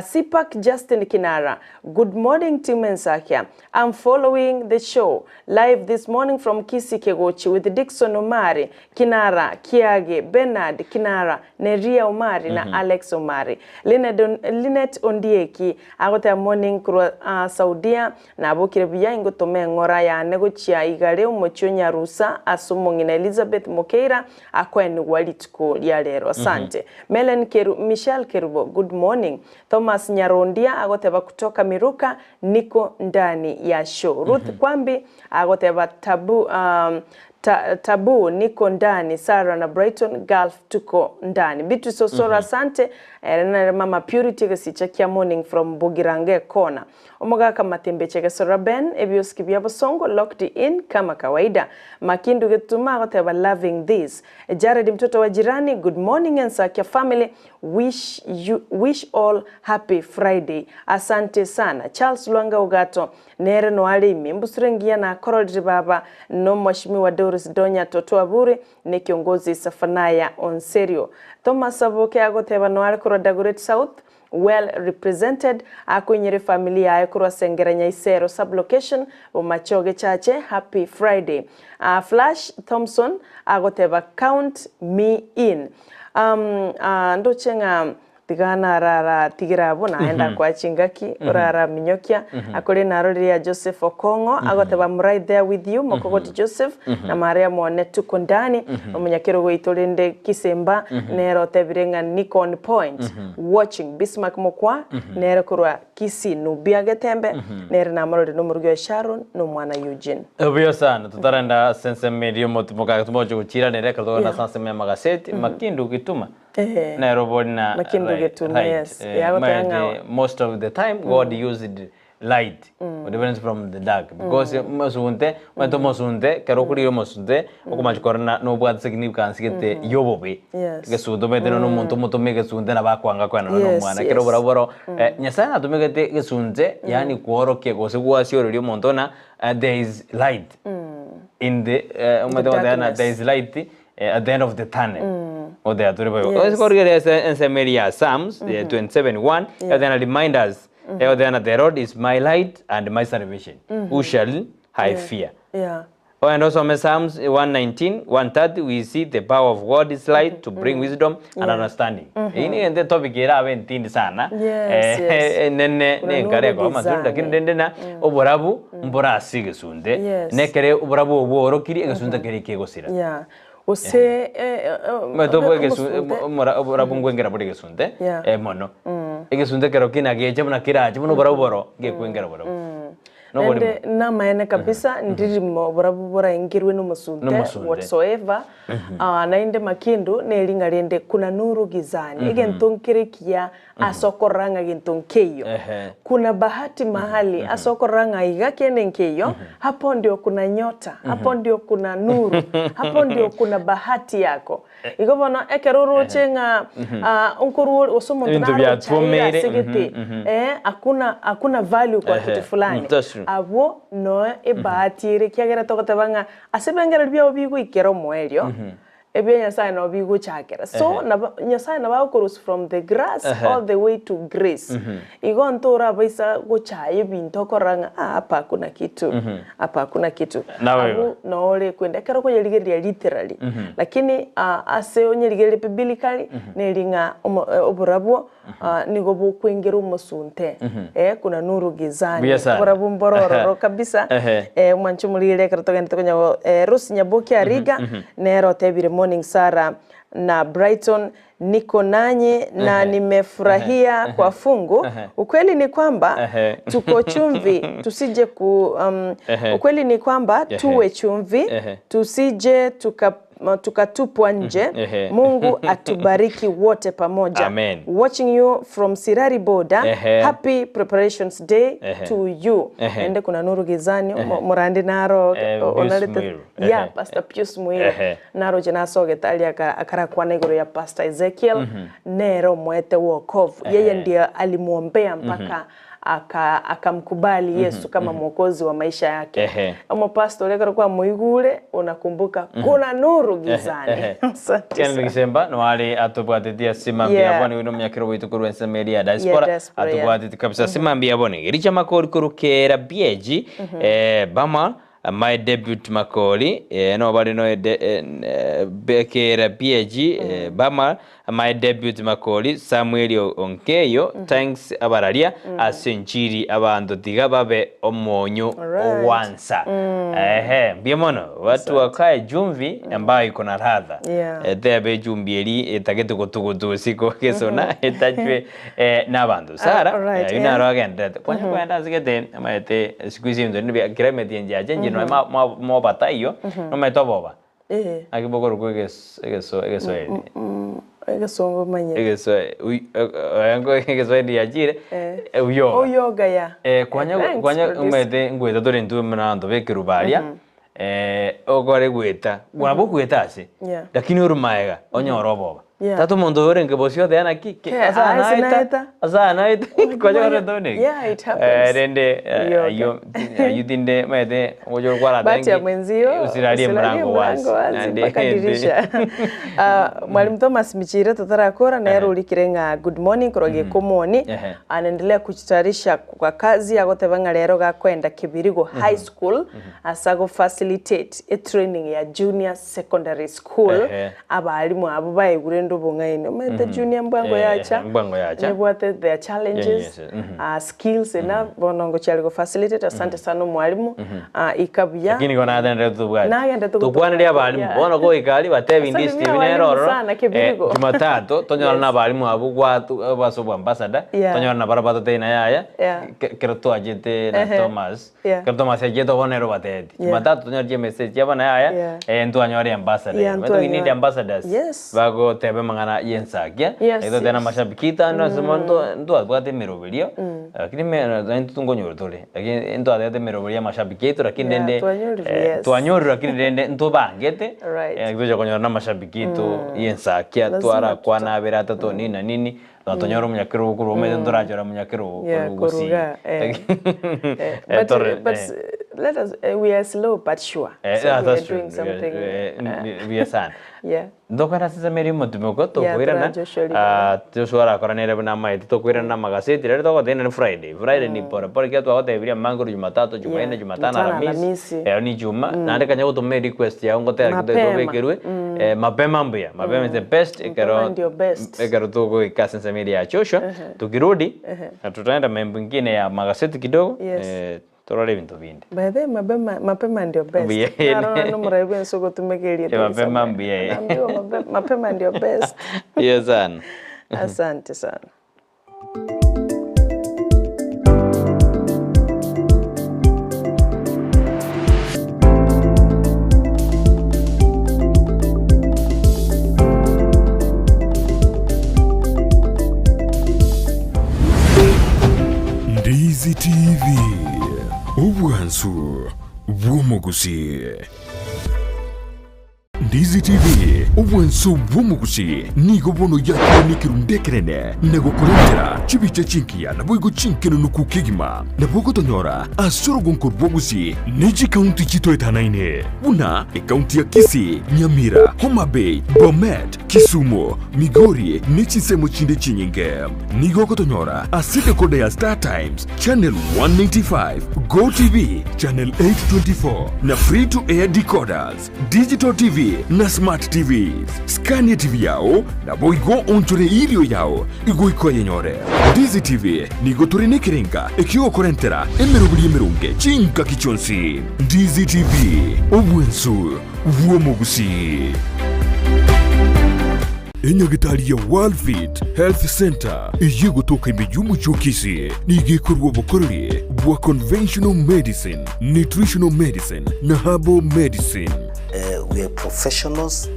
Sipak Justin Kinara, Good morning team Ensakia. I'm following the show live this morning from Kisii Kegochi with Dickson Omari, Kinara, Kiage, Bernard Kinara, Neria Omari na Alex Omari. Linet Ondieki agoteba morning korwa Saudia Nabokire buya ingotoma eng'ora yane gochia igare omochie o Nyarusa ase omong'ina Elizabeth Mokeira akoenigwa rituko ria rero. Asante. Mellen Keru, Michelle Kerubo, good morning. Thomas Nyarondia agoteba kutoka Miruka niko ndani ya show. Ruth Kwambi agoteba tabu, um, ta, tabu niko ndani Sarah na Brighton Gulf tuko ndani. Beatrice Osoro asante. Ere nere mama Purity egesicha kia morning from Bogirango ekona. Omogaka Matembe Chegesora Ben, ebiosiki bia bosongo locked in kama kawaida. Makindu Getuma agoteba loving this. Jared mtoto wa jirani, good morning Ensakia family, wish you wish all happy Friday. Asante sana. Charles Lwanga Ogato nere noare ime mbusure engiya nakororire baba no Mweshimiwa Doris Donya Toto Aburi ne kiongozi Safanaya Onserio. Thomas Aboke agoteba noare korwa Dagoretti South well represented akoinyere efamiri yaye korwa Sengera Nyaisero sub location Bomachoge Chache happy Friday Flash Thompson agoteba count me in ndoche ng'a tiga narara tigera abwo naye ndakoa chingaki oraraminyokia akore naro riria Joseph Okong'o agoteba I'm right there with you mokogoti Joseph na Maria mone tuko ndani omonyakerogo oito rende Kisemba nere otebire ng'a niko on point watching Bismarck Mokwa nere korwa Kisii Nubia Getembe nere namororire nomorugi oye Sharon na omwana Eugene. Buya sana, totarenda ase ensemo eria omotimo kare timoche gochiranera ekero togenda ase ensemo y'amagaseti, Makindu Gituma nere obori na Makindu right, Gituma, right, yes. eh, Yagoteba maete ng'a most of the time God used light difference from the dark because omosunte omanyete omosunte ekero okorire omosunte okomacha korora na nobwate significance gete ya obobe Yes. egesunte omanyete nonye omonto omotome egesunte nabo akwanga koenana na Yes, omwana ekero yes. oborabwo boro Nyasaye natomegete egesunte yaani kworokia gose gwasiororia omonto ng'a there is light in the omanyete goteba ng'a darkness. there is light at the end of the tunnel goteba tore boigo. Yes. Ase korigereria ase ensemo eria ya Psalms 27:1 egoteba remind us Egoteba The Lord is my light and my salvation, who shall I fear? Yeah. Ogende osome Psalms 119, 130, we see the power of God's light to bring wisdom and understanding. Eyio nigo ente topic erabe entindi sana. Yes, yes. Enene Kuna nenkare nuru ekoba amatunda gizani. lakini rende na oborabu mborase egesunte. Yes. Nekere oborabu obwo bworokiri egesunte keria kegosira. Yeah. Gose Omanyete obo egesu- omosunte. omora- oborabu ngwengera bore egesunte Yeah. eh, mono. Egesunte ekero kina gecha buna kerache buna oborabu boro ngekwengera borabu. Noborimo. Naende namaene kabisa ndirimo oborabu boraengerwe nomosunte Nomosunte. whatsoever Ah, naende makindu nering'a rende kuna nuru gizani egento nkere ekiya ase okorora ng'a gento nkeiyo Ehe. kuna bahati mahali ase okorora ng'a iga kende nkeiyo hapo ndio kuna nyota hapo ndio kuna nuru hapo ndio kuna bahati yako igo bono ekero oroche ng'a ah, nkorwa gose omonto Ebinto naroche aye biatwomeire, ase gete eh, hakuna hakuna value kwa kitu fulani Mm, that's true. abwo noe ebahati ere ekiagera togoteba ng'a ase ebirengererio biabo bigoikera omoerio Ebia Nyasaye nabo bigochakera. So nabo Nyasaye nabo agokorusia from the grass all the way to grace. Igo ntorabaisa gochaya ebinto okorora ng'a ah hapa hakuna kitu, hapa hakuna kitu. Naboigo. Abwo noo ore kwenda ekero okoyerigereria literally. Lakini ase onyerigererie biblically neri ng'a omo oborabwo. nigo bokwengera omosunte, eh, kuna nuru gizani. Buya sana. Oborabu mboro ororo kabisa. Ehe. Eh, omwanche omorigereria ekero togendete konya go eh, Rose Nyaboke Ariga, nere otebire morning Sarah na Brighton niko nanyi na nimefurahia kwa fungu. Ukweli ni kwamba tuko chumvi tusije ku ukweli ni kwamba tuwe chumvi tusije tuka tukatupwa nje. Mungu atubariki wote pamoja. Amen. Watching you from Sirari border. Happy preparations day to you. Ende kuna nuru gizani morandi naro Pius onarete Muiru. yeah, Pastor Pius Muiru naroche nasogete aria akarakwana igoro ya Pastor Ezekiel nero mwete wokovu yeye ndiye alimwombea mpaka akamkubali Yesu kama mwokozi wa maisha yake. Omo pastor uria kwa muigure unakumbuka kuna nuru gizani. Asante Ken sana. Gisemba nwari atubwatĩtie simambia bone wino myakiro witu kurwa ensemeri ya diaspora diaspora, yeah. atubwatĩtie kabisa simambia bone gericha makori kurukera bieji bama my debut makori no bari no de, bekera bieji bama my debut makori Samuel Onkeyo thanks abararia ase nchiri abanto tiga babe omonyo owansa ehe mbia mono watu wakae jumvi ambayo iko na ladha thebe jumbi eri etagete gutugutu usiko gesona etachwe n'abantu sara Alright, yu naro agendete kwanya kwenda asigete amaete siku ici into ni kiremeti njache njino mobata iyo nomaete oboba akibogoro kwa egeswahili Egesongo manye. Egeswahili yachire uyoga Uyoga ya. Kwanya Thanks, kwanya producer. omanyete ngweta tore intwe buna abanto ba ekerubo aria okore gweta nabo ogweta ase lakini ore maega onyore oboba tata omonto oyo orenge bosio oteba naki Ke, ase naeta. ase naeta kwanya korenta buna eki Yeah, it happens. Rende Yoga. ayio ayio tinde omanyete ogocha orwara Bahati ya mwenzio osirarie usilalie mlango wazi mlango wazi Naende mpaka dirisha. Mwalimu Thomas Michire tatarakora nere urikire ng'a good morning korwa Gĩkũmoni anaendelea kujitayarisha kwa kazi agoteba ng'a rero gakwenda Kibirigo High School ase ago facilitate a training ya junior secondary school abarimu abo baigure ende obong'aini omanyete junior mbwango yacha mbwango yacha. nebwate their challenges Yes, yes. Skills ena bono ngochiari go facilitate asante sana omwalimu ikabuya Lakini ko nagendere tubwate Nagende tugotubwate, tukwanire abarimu bono goika aria batebi Asante ndi mia Steve nere walimu ororo sana, Kibirigo. Jumatatu tonyora na abarimu abo gwatu baso bwa ambassador tonyora na bara batotei na yaya kero twachete na Thomas kero Thomas achete bono ero bateti Jumatatu tonyora chie message yabo na yaya ntwanyore ambassador Yeah, But we need ntwanyore. ambassadors bagoteba amang'ana yensakia Yes, na mashabiki tano ase monto ntwabwate emiroberio lakini intwe tongonyora tore lakini ntwatete emiroberio ya amashabiki aito lakini rende twanyorire, yes. twanyorire lakini rende ntobangete tocha konyora na amashabiki aito yensakia Lazima twarakwana abere atato nini na nini natonyora omonyakerogo korwa omanyete ntorachora omonyakerogo Yeah, korwa gusii. koruga, But, but let us, we are slow but sure. So we are That's true. doing something. Buya sana Yeah. ndokora sisemeri motumoko tokwirana tora Joshua Libara. Joshua arakoranere buna amaete tokwirana na magaseti rero togotenda ni Friday Friday ni pore pore kia twagotebiria mangoro Jumatatu Jumanne Jumatano Jumatano, Alamisi Alamisi. ero ni Juma naende kanya gotoma request yao ngotera Mapema. tobekerwe mapema mbuya mapema is the best ekero ndio best. ekero tugoika sensemeri ya Joshua tukirudi na tutaenda mambo ingine ya magaseti kidogo torore ebinto binde By the way, mapema, mapema ndio best. Mbuya. Narora nomoraibu ense ogotumekeria Mapema mbuya. Naambiwa mapema ndio best. Iyo sana. Asante sana. Ndizi TV, obwansu bw'omogusi. Ndizi TV, obwansu bw'omogusi nigo bono yakire n'ekerundu ekerene na gokorentera chibicha chinkiya naboigo chinkenunuku kegima nabo gotonyora ase orogonko rw'ogusi ne chikaunti chitoetanaine buna ekaunti ya Kisii, Nyamira, Homa Bay, Bomet, Kisumu, Migori ne chinsemo chinde chinyinge. Nigo gotonyora ase dekoda ya Star Times Channel 195, Go TV Channel 824 na free to air decoders, Digital TV. na Smart TVs. Skania TV yao, naboigo oonchore erio yao igoika oyenyore. Ndizi TV nigo tore nekerenga ekiogokorentera emeroberi emeronge chingaki chionsi. Ndizi TV, obwensu bw'omogusii. Enyagitari ya Worldfit Health Centre eyio egotoka ime y'omochie o Kisii nigo ekorua obokoreri bwa conventional medicine, nutritional medicine na herbal medicine. We are professionals,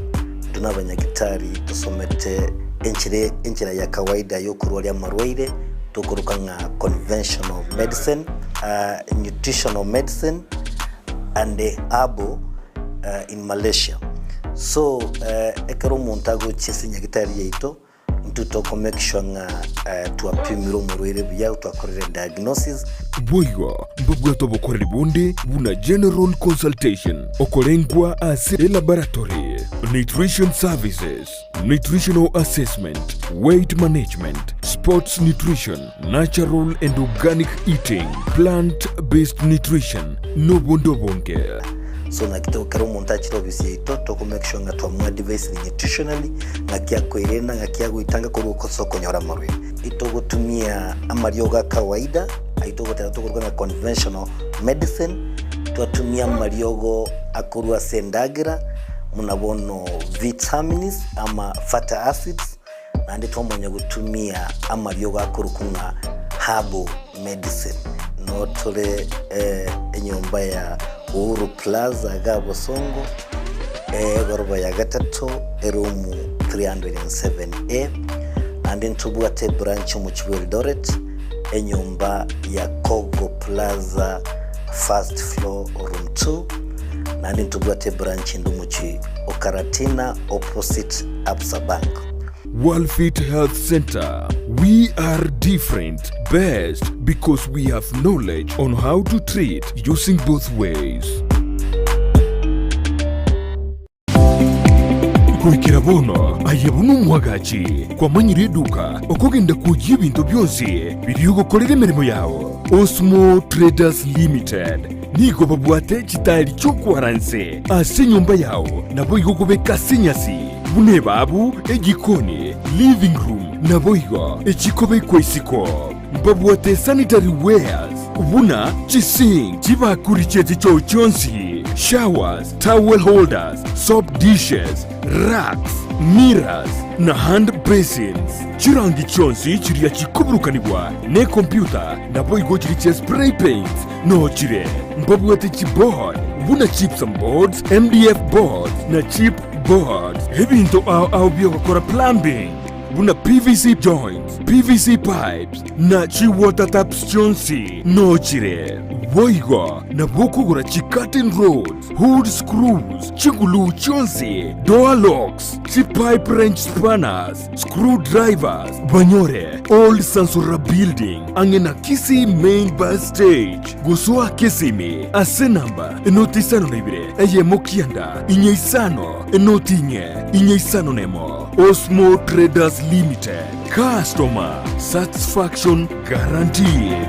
intwe nabanyagitari tosomete enchera enchera ya kawaida yokorwaria amarwaire tokoroka ng'a conventional medicine, nutritional medicine and herbal in Malaysia. So ekero omonto agochia ase enyagitari yaito, intwe toko make sure ng'a twapimire omorwaire buya, twakorire diagnosis. Boigo mbabwate obokoreri bonde buna general consultation, okorengwa ase elaboratory, nutrition services, nutritional assessment, weight management, sports nutrition, natural and organic eating, plant based nutrition, nobonde obonge. So naki to ekero omonto achire ofisi yaito toko make sure ng'a twamoadvisire nutritionally, ng'aki akoerenda, ng'aki agoitanga korwa ase okonyora amarwaire. Itogotumia amariogo a kawaida, ayio togoteba tokoruga ng'a conventional medicine, twatumia amariogo akorwa ase endagera, buna bono vitamins ama fatty acids, naende twamanya gotumia amariogo akorokwa ng'a herbal medicine. Noo tore enyomba ya Uhuru Plaza igaa Bosongo, egoroba ya gatato, eroom 307A, naende ntobwate ebranch omochie bwa Eldoret, enyomba ya Kogo Plaza first floor room 2, naende ntobwate ebranch ende omochie o Karatina opposite Absa Bank. Worldfit Health Centre, We are different, best because we have knowledge on how to treat using both ways. Goikera bono aye buna omwagachi kwamanyire eduka okogenda kwoyia ebinto bionsi biria ogokorera emeremo yao. Osmo Traders Limited nigo babwate chitaeri chi'okwara nse ase enyomba yao naboigo okobeka ase enyasi buna ebabu, ejikoni, living room naboigo echikobekwa isiko. Mbabwate sanitary wares buna chisink, chibakuri chie chichoo chionsi, showers, towel holders, soap dishes, racks, mirrors na hand basins. Chirangi chionsi chiria chikoburukanigwa nekompyuta naboigo chiria chia spray paints noo chire. Mbabwate chiboard buna gypsum boards, MDF boards na chip boards. Ebinto ao ao biogokora plumbing buna PVC joints, PVC pipes na chi water taps chionsi noo chire. Boigo nabo okogora chi curtain rods, hood screws, chiguluu chionsi, door locks, chi pipe wrench spanners, screw drivers, banyore Old Sansora Building ang'e na Kisii Main Bus Stage. Gosoa Kisimi ase namba enoti isano na ibere eyemo kianda inye isano enoti inye inye isano nemo. Osmo Traders Limited, customer satisfaction guaranteed.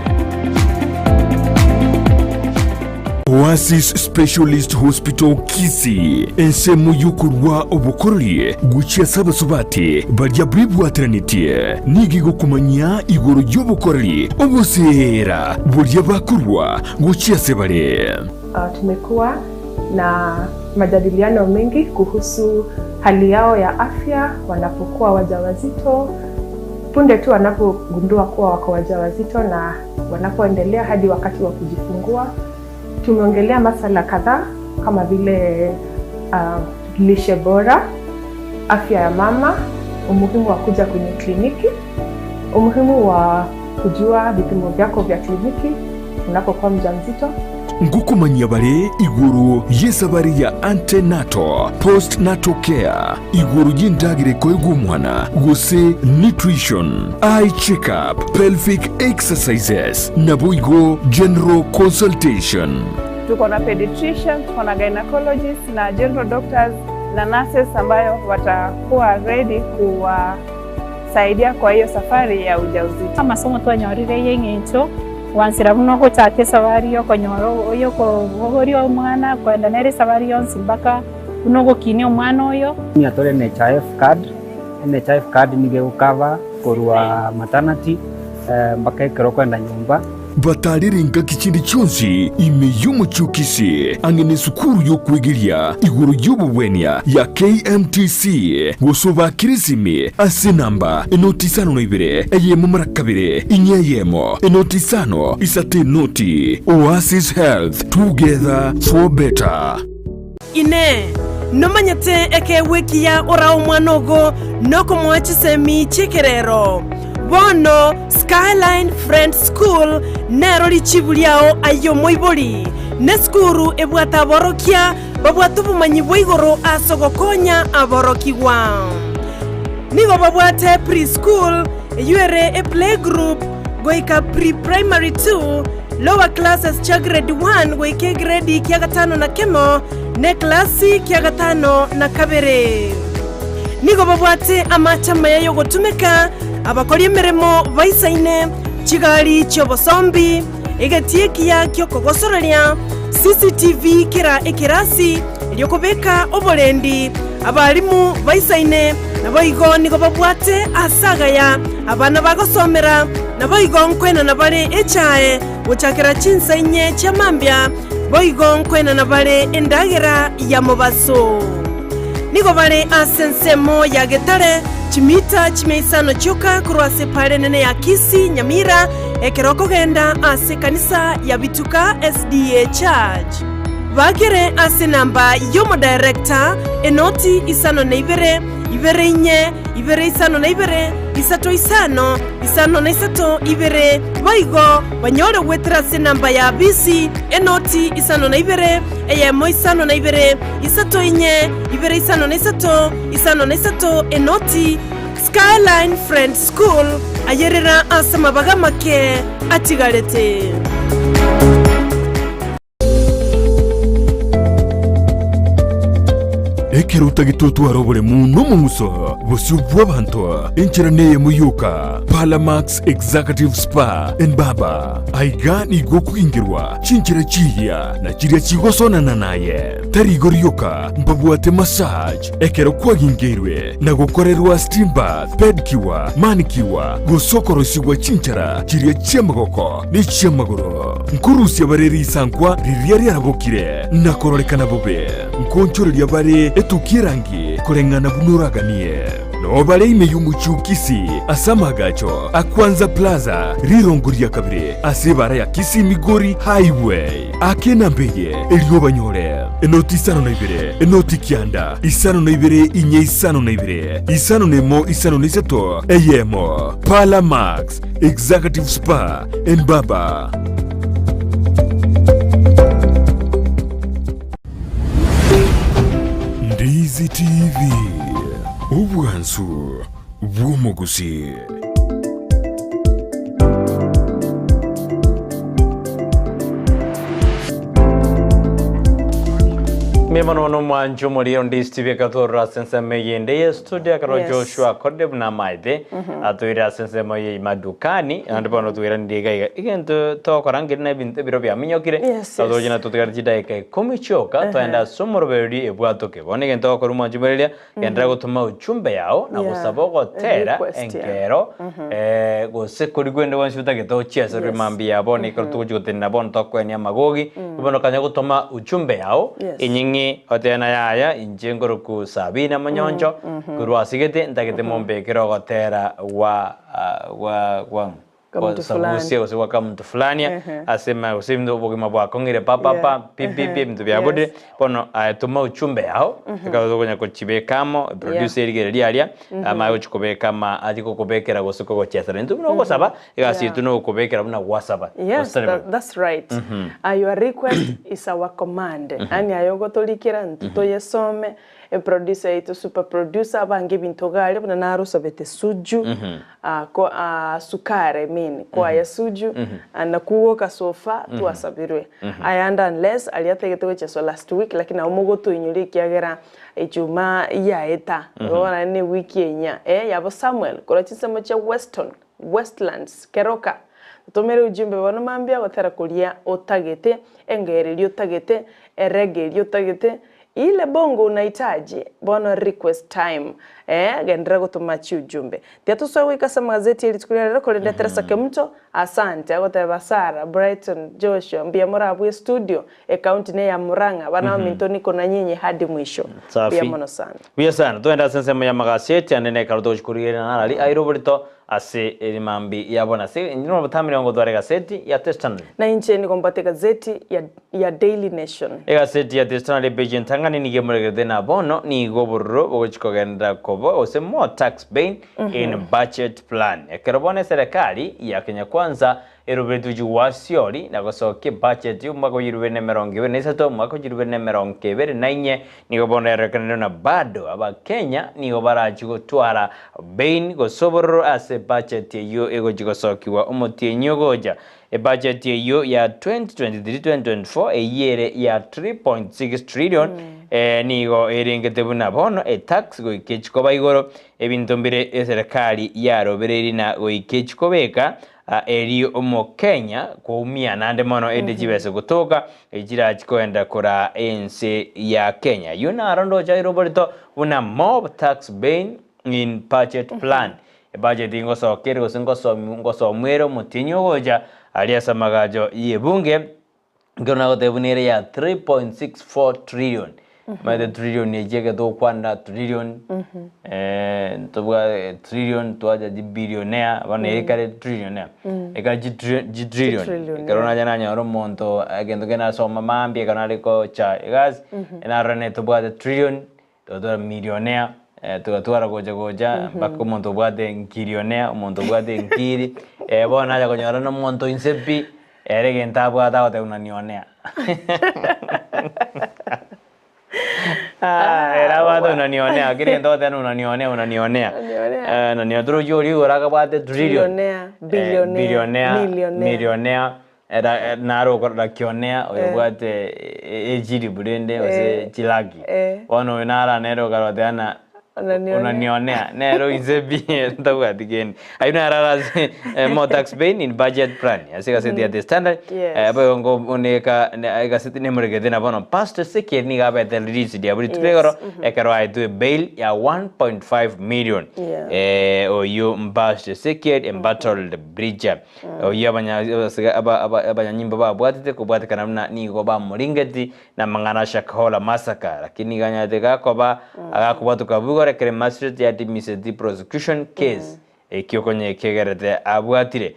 Oasis Specialist Hospital Kisii, ensemo y'okorua obokoreri gochia ase abasubati baria bebwateranetie, nigo egokomanyia igoro y'obokoreri oboseera boria bakorua gochia ase bare. Tumekuwa na majadiliano mengi kuhusu hali yao ya afya wanapokuwa wajawazito, punde tu wanapogundua kuwa wako wajawazito na wanapoendelea hadi wakati wa kujifungua. Tumeongelea masala kadhaa kama vile lishe bora, afya ya mama, umuhimu wa kuja kwenye kliniki, umuhimu wa kujua vipimo vyako vya kliniki unapokuwa mjamzito. Ngokomanyia bare igoro y'esabari ya antenatal, postnatal care, igoro y'endagera ekoegwa omwana, gose nutrition, eye check up, pelvic exercises, naboigo general consultation. Tuko na pediatrician, tuko na gynecologist na general doctors na nurses ambayo watakuwa ready kuwasaidia kwa hiyo safari ya ujauzito. Amasomo twanyorire y'eng'encho gwansera buna ogochaka esabari y'okonyora y'okobogoria omwana, koenda nere esabari yonsi mpaka Buna ogokinia omwana oyo. Nigo tore NHIF card, NHIF card nigo egocover korwa maternity mpaka ekero okoenda nyomba. Batarire engaki chinde chionsi ime y'omochie o Kisii, ang'e nesukuru y'okwegeria igoro y'obogwenia ya KMTC, gose obakire esimi ase enamba enoti isano na ibere eyemo mara kabere inye eyemo enoti isano isato enoti. Oasis Health, together for better. Inee! Nomanyete ekeegwa ekiya orae omwana ogo nokomoa chisemi chi'ekerero? Bono Skyline Friends School nero richibu riao aye omoibori. Nesukuru ebwate aborokia babwate obomanyi bwa igoro ase ogokonya aborokigwa. Nigo babwate pre-school, eyio ere eplaygroup, goika pre-primary 2, Lower classes chia grade 1 goika egredi kia gatano na kemo, na eklasi kia gatano na kabere. Nigo babwate amache amaya y'ogotumeka, abakori emeremo baisaine, chigari chi'obosombi, egetii ekiya ki'okogosoreria, CCTV kera ekerasi, erio kobeka oborendi, abalimu baisaine, naboigo nigo babwate aase agaya abana bagosomera, naboigo nkoenana bare echae gochakera chinsa inye chia mambia, boigo nkoenana bare endagera ya mobaso. Nigo bare ase ensemo ya Getare, chimita chimia isano chioka korwa ase epaara enene ya Kisii, Nyamira, ekero okogenda ase ekanisa ya Bituka SDA Church. Bakere ase enamba y'omodirector, enoti isano na ibere, ibere inye, ibere isano na ibere, isato isano, isano na isato, ibere, boigo banyore goetera ase enamba ya bisi, enoti isano na ibere, eyemo isano na ibere, isato inye, ibere isano na isato, isano na isato, enoti. Skyline Friends School, ayerera ase amabaga amake atigarete. Ekero otagete otware oboremu nomong'uso bosio bw'abanto, enchera neyemo yoka, Palamax Executive Spa and Barber. Aiga nigo okogingerwa chinchera chiria na chiria chigosonana naye. Tari igoro rioka, mbabwate massage ekero kwagingeirwe na gokorerwa steam bath, pedicure, manicure, gose okorosigwa chinchara chiria chi'amagoko ne chi'amagoro. Nkorusia bare risankwa riria riarabokire na kororekana bobe, nkoonchoreria bare etukia erangi koreng'ana buna oraganie. Noo bare ime y'omochie o Kisii ase amaagacho a Kwanza Plaza, rirongo ria kabere ase ebaara ya Kisii Migori Highway. Aka enamba eye erio obanyore, enoti isano na ibere, enoti kianda, isano na ibere inye isano na ibere, isano na emo isano na isato, eyemo. Parlour Max, Executive Spa and Barber. Ndizi TV, obwansu bw'omogusi. Mimono nomwancho omoriro ndi Steve ekatorora ase ensemo eyende ye studio ekero Joshua akorire buna amaete atoire ase ensemo ye madukani naende bono twiranire iga iga egento togokora nkeri na ebinto ebiro biaminyokire totoche na totigare chidaeka ikomi chioka toende ase omoroberio ebwatoke bono egento ogokora omwancho omoriria Genderera gotoma ujumbe yao na gosaba ogotera enkero gose kori kwende gwensi otagete ochie ase rimambia ya bono ekero togochia gotenena bono tokoenia amagogi bono okanya gotoma ujumbe yao enying'e otebe na yaya inche nkoroku Sabina Monyoncho korwa asigete ntagete mombekere ogotera gwa gwa gwa Kamonto fulani. Gosabusia gose gwa kamonto fulani Ehe. ase ma gose ebinto obogima bwakong'ire pa pa pa pi pi pi ebinto biabodire Yes. bono aye toma uchumbe yao ekero tokonya kochibeka amo producer erigereria aria amanye gochi kobeka ama achi gokobekera gose kogochesera intwe buna ogosaba egasi yaito nogokobekera buna gwasaba Yes, gose tari that, bo? that's right. Your request is our command. Yaani aye ogotorikera intwe toyesome, Eproducer yaito super producer abange ebinto iga aria buna narosabete suju ko sukari I mean kwaya suju nakugoka so far twasabirwe ayande unless aria atagete gocheswa last week lakini nabo mogotoinyora ekiagera echuma yaeta bono naende ne ewiki enyia yabo Samuel korwa chinsemo chia Weston Westlands Keroka totomere ujumbe bono mambia gotera koria otagete engero eria otagete ereggae eria otagete. Ile bongo unahitaji bono request time eh genderera gotoma chiujumbe. Tiga tosoe goika ase amagazeti ye rituko ria rero korende Teresa Kemunto asante agoteba Sarah, Brighton, Joshua mbuya more abwo estudio, ecounty ne ya Murang'a bana baminto niko na nyinyi hadi mwisho. Safi. Mbuya mono sana. Buya sana. Togende ase ensemo y'amagaseti ande nekero togochia korigereria narari aire oborito ase rimambi yabo nase inche nobotamire ngotwara egaseti ya The Standard. Na inche nigo mbwate egazeti ya ya Daily Nation. Egaseti ya The Standard epeji entang'ani nigo emoregerete na bono nigo obororo bogochia kogenderera koba gose more tax pain in budget plan. Ekero bono eserekari ya Kenya Kwanza Eroberetwe chigwasiori na gosokia ebudget y'omwaka o 2023 omwaka o 2024 nigo bono yarorekanire na bado abakenya nigo barachi gotwara bain gose obororo ase ebudget eyio egochi gosokiwa omotienyi ogocha. Ebudget eyio ya 2023-2024 eyio ere ya 3.6 trillion nigo erengete buna bono etax goika echikoba igoro ebinto mbire eserekari yarobereiri na goika echikobeka Erio Omokenya koumia naende mono ende chibesa gotoka echirachi koenda koraa ense ya Kenya. Ayio naro ndoche aire oborito buna mob tax bain in budget plan. Ebudget ngosoka ere gose ngosomwa ere omotienyi ogocha aria ase amagacho y'ebunge. Ekero nagotebia buna ere ya 3.64 trillion, omanyete trillion echi eke togokwanera trillion, tobwate trillion twacha chibillionaire, bono ekare trillionaire, ekare chitri chitrillion. Chitrillion, Ekero yeah. nacha nanyora omonto egento kende nasoma mambia ekero nare gocha egasi, narora ne tobwate trillion, togatwara millionaire, togatwara gocha gocha mpaka omonto obwate nkirionaire, omonto obwate enkiri, bono nacha konyora na omonto inse pi, ere egento abwate agoteba unanionea. Ere abwate unanionea, kera egento agoteba unanionea unanionea. Unanionea. Unanionea torochi oria igoro akabwate trillion. Trillionaire, billionaire, Billionaire, millionaire. millionaire. Era naro okorora kionea oyobwate echiribu rende gose chilaki. Bono oyo naro nere okaroteba ng'a unanionea nere oinse pi tabwati kende. Ayio naro are ase more tax pain in budget plan ase egaseti ya The Standard. Boigo ngoneka egaseti nemoregete na bono Pastor Ezekiel nigo abete released abwo rituko igoro ekero aetwe bail ya 1.5 million. Oyio Pastor Ezekiel embattled preacher. Oyio abanyanyimbo babwatete kobwatekana buna nigo bamoringeti namang'ana a Shakahola Massacre, lakini nigo anyarete gakoba agakobwatoka bw'igoro ekero Magistrate yadimiseti prosecution case ekio konya ekegerete abwatire.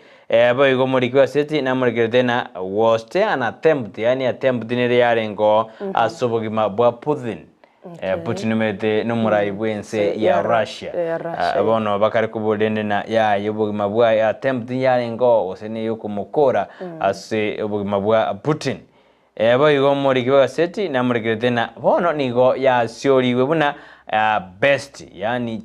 Boigo omoriki bw'eseti namorekerete na was there an attempt, yaani attempt nere yarenge oo ase obogima bwa Putin. Putin omanyete nomorai bw'ense ya Russia. Bono bakare koboria rende na yaye obogima bwaye attempt yarenge oo gose neyokomokora ase obogima bwa Putin. Boigo omoriki bw'egaseti namorekerete na bono nigo yasiorigwe buna best yaani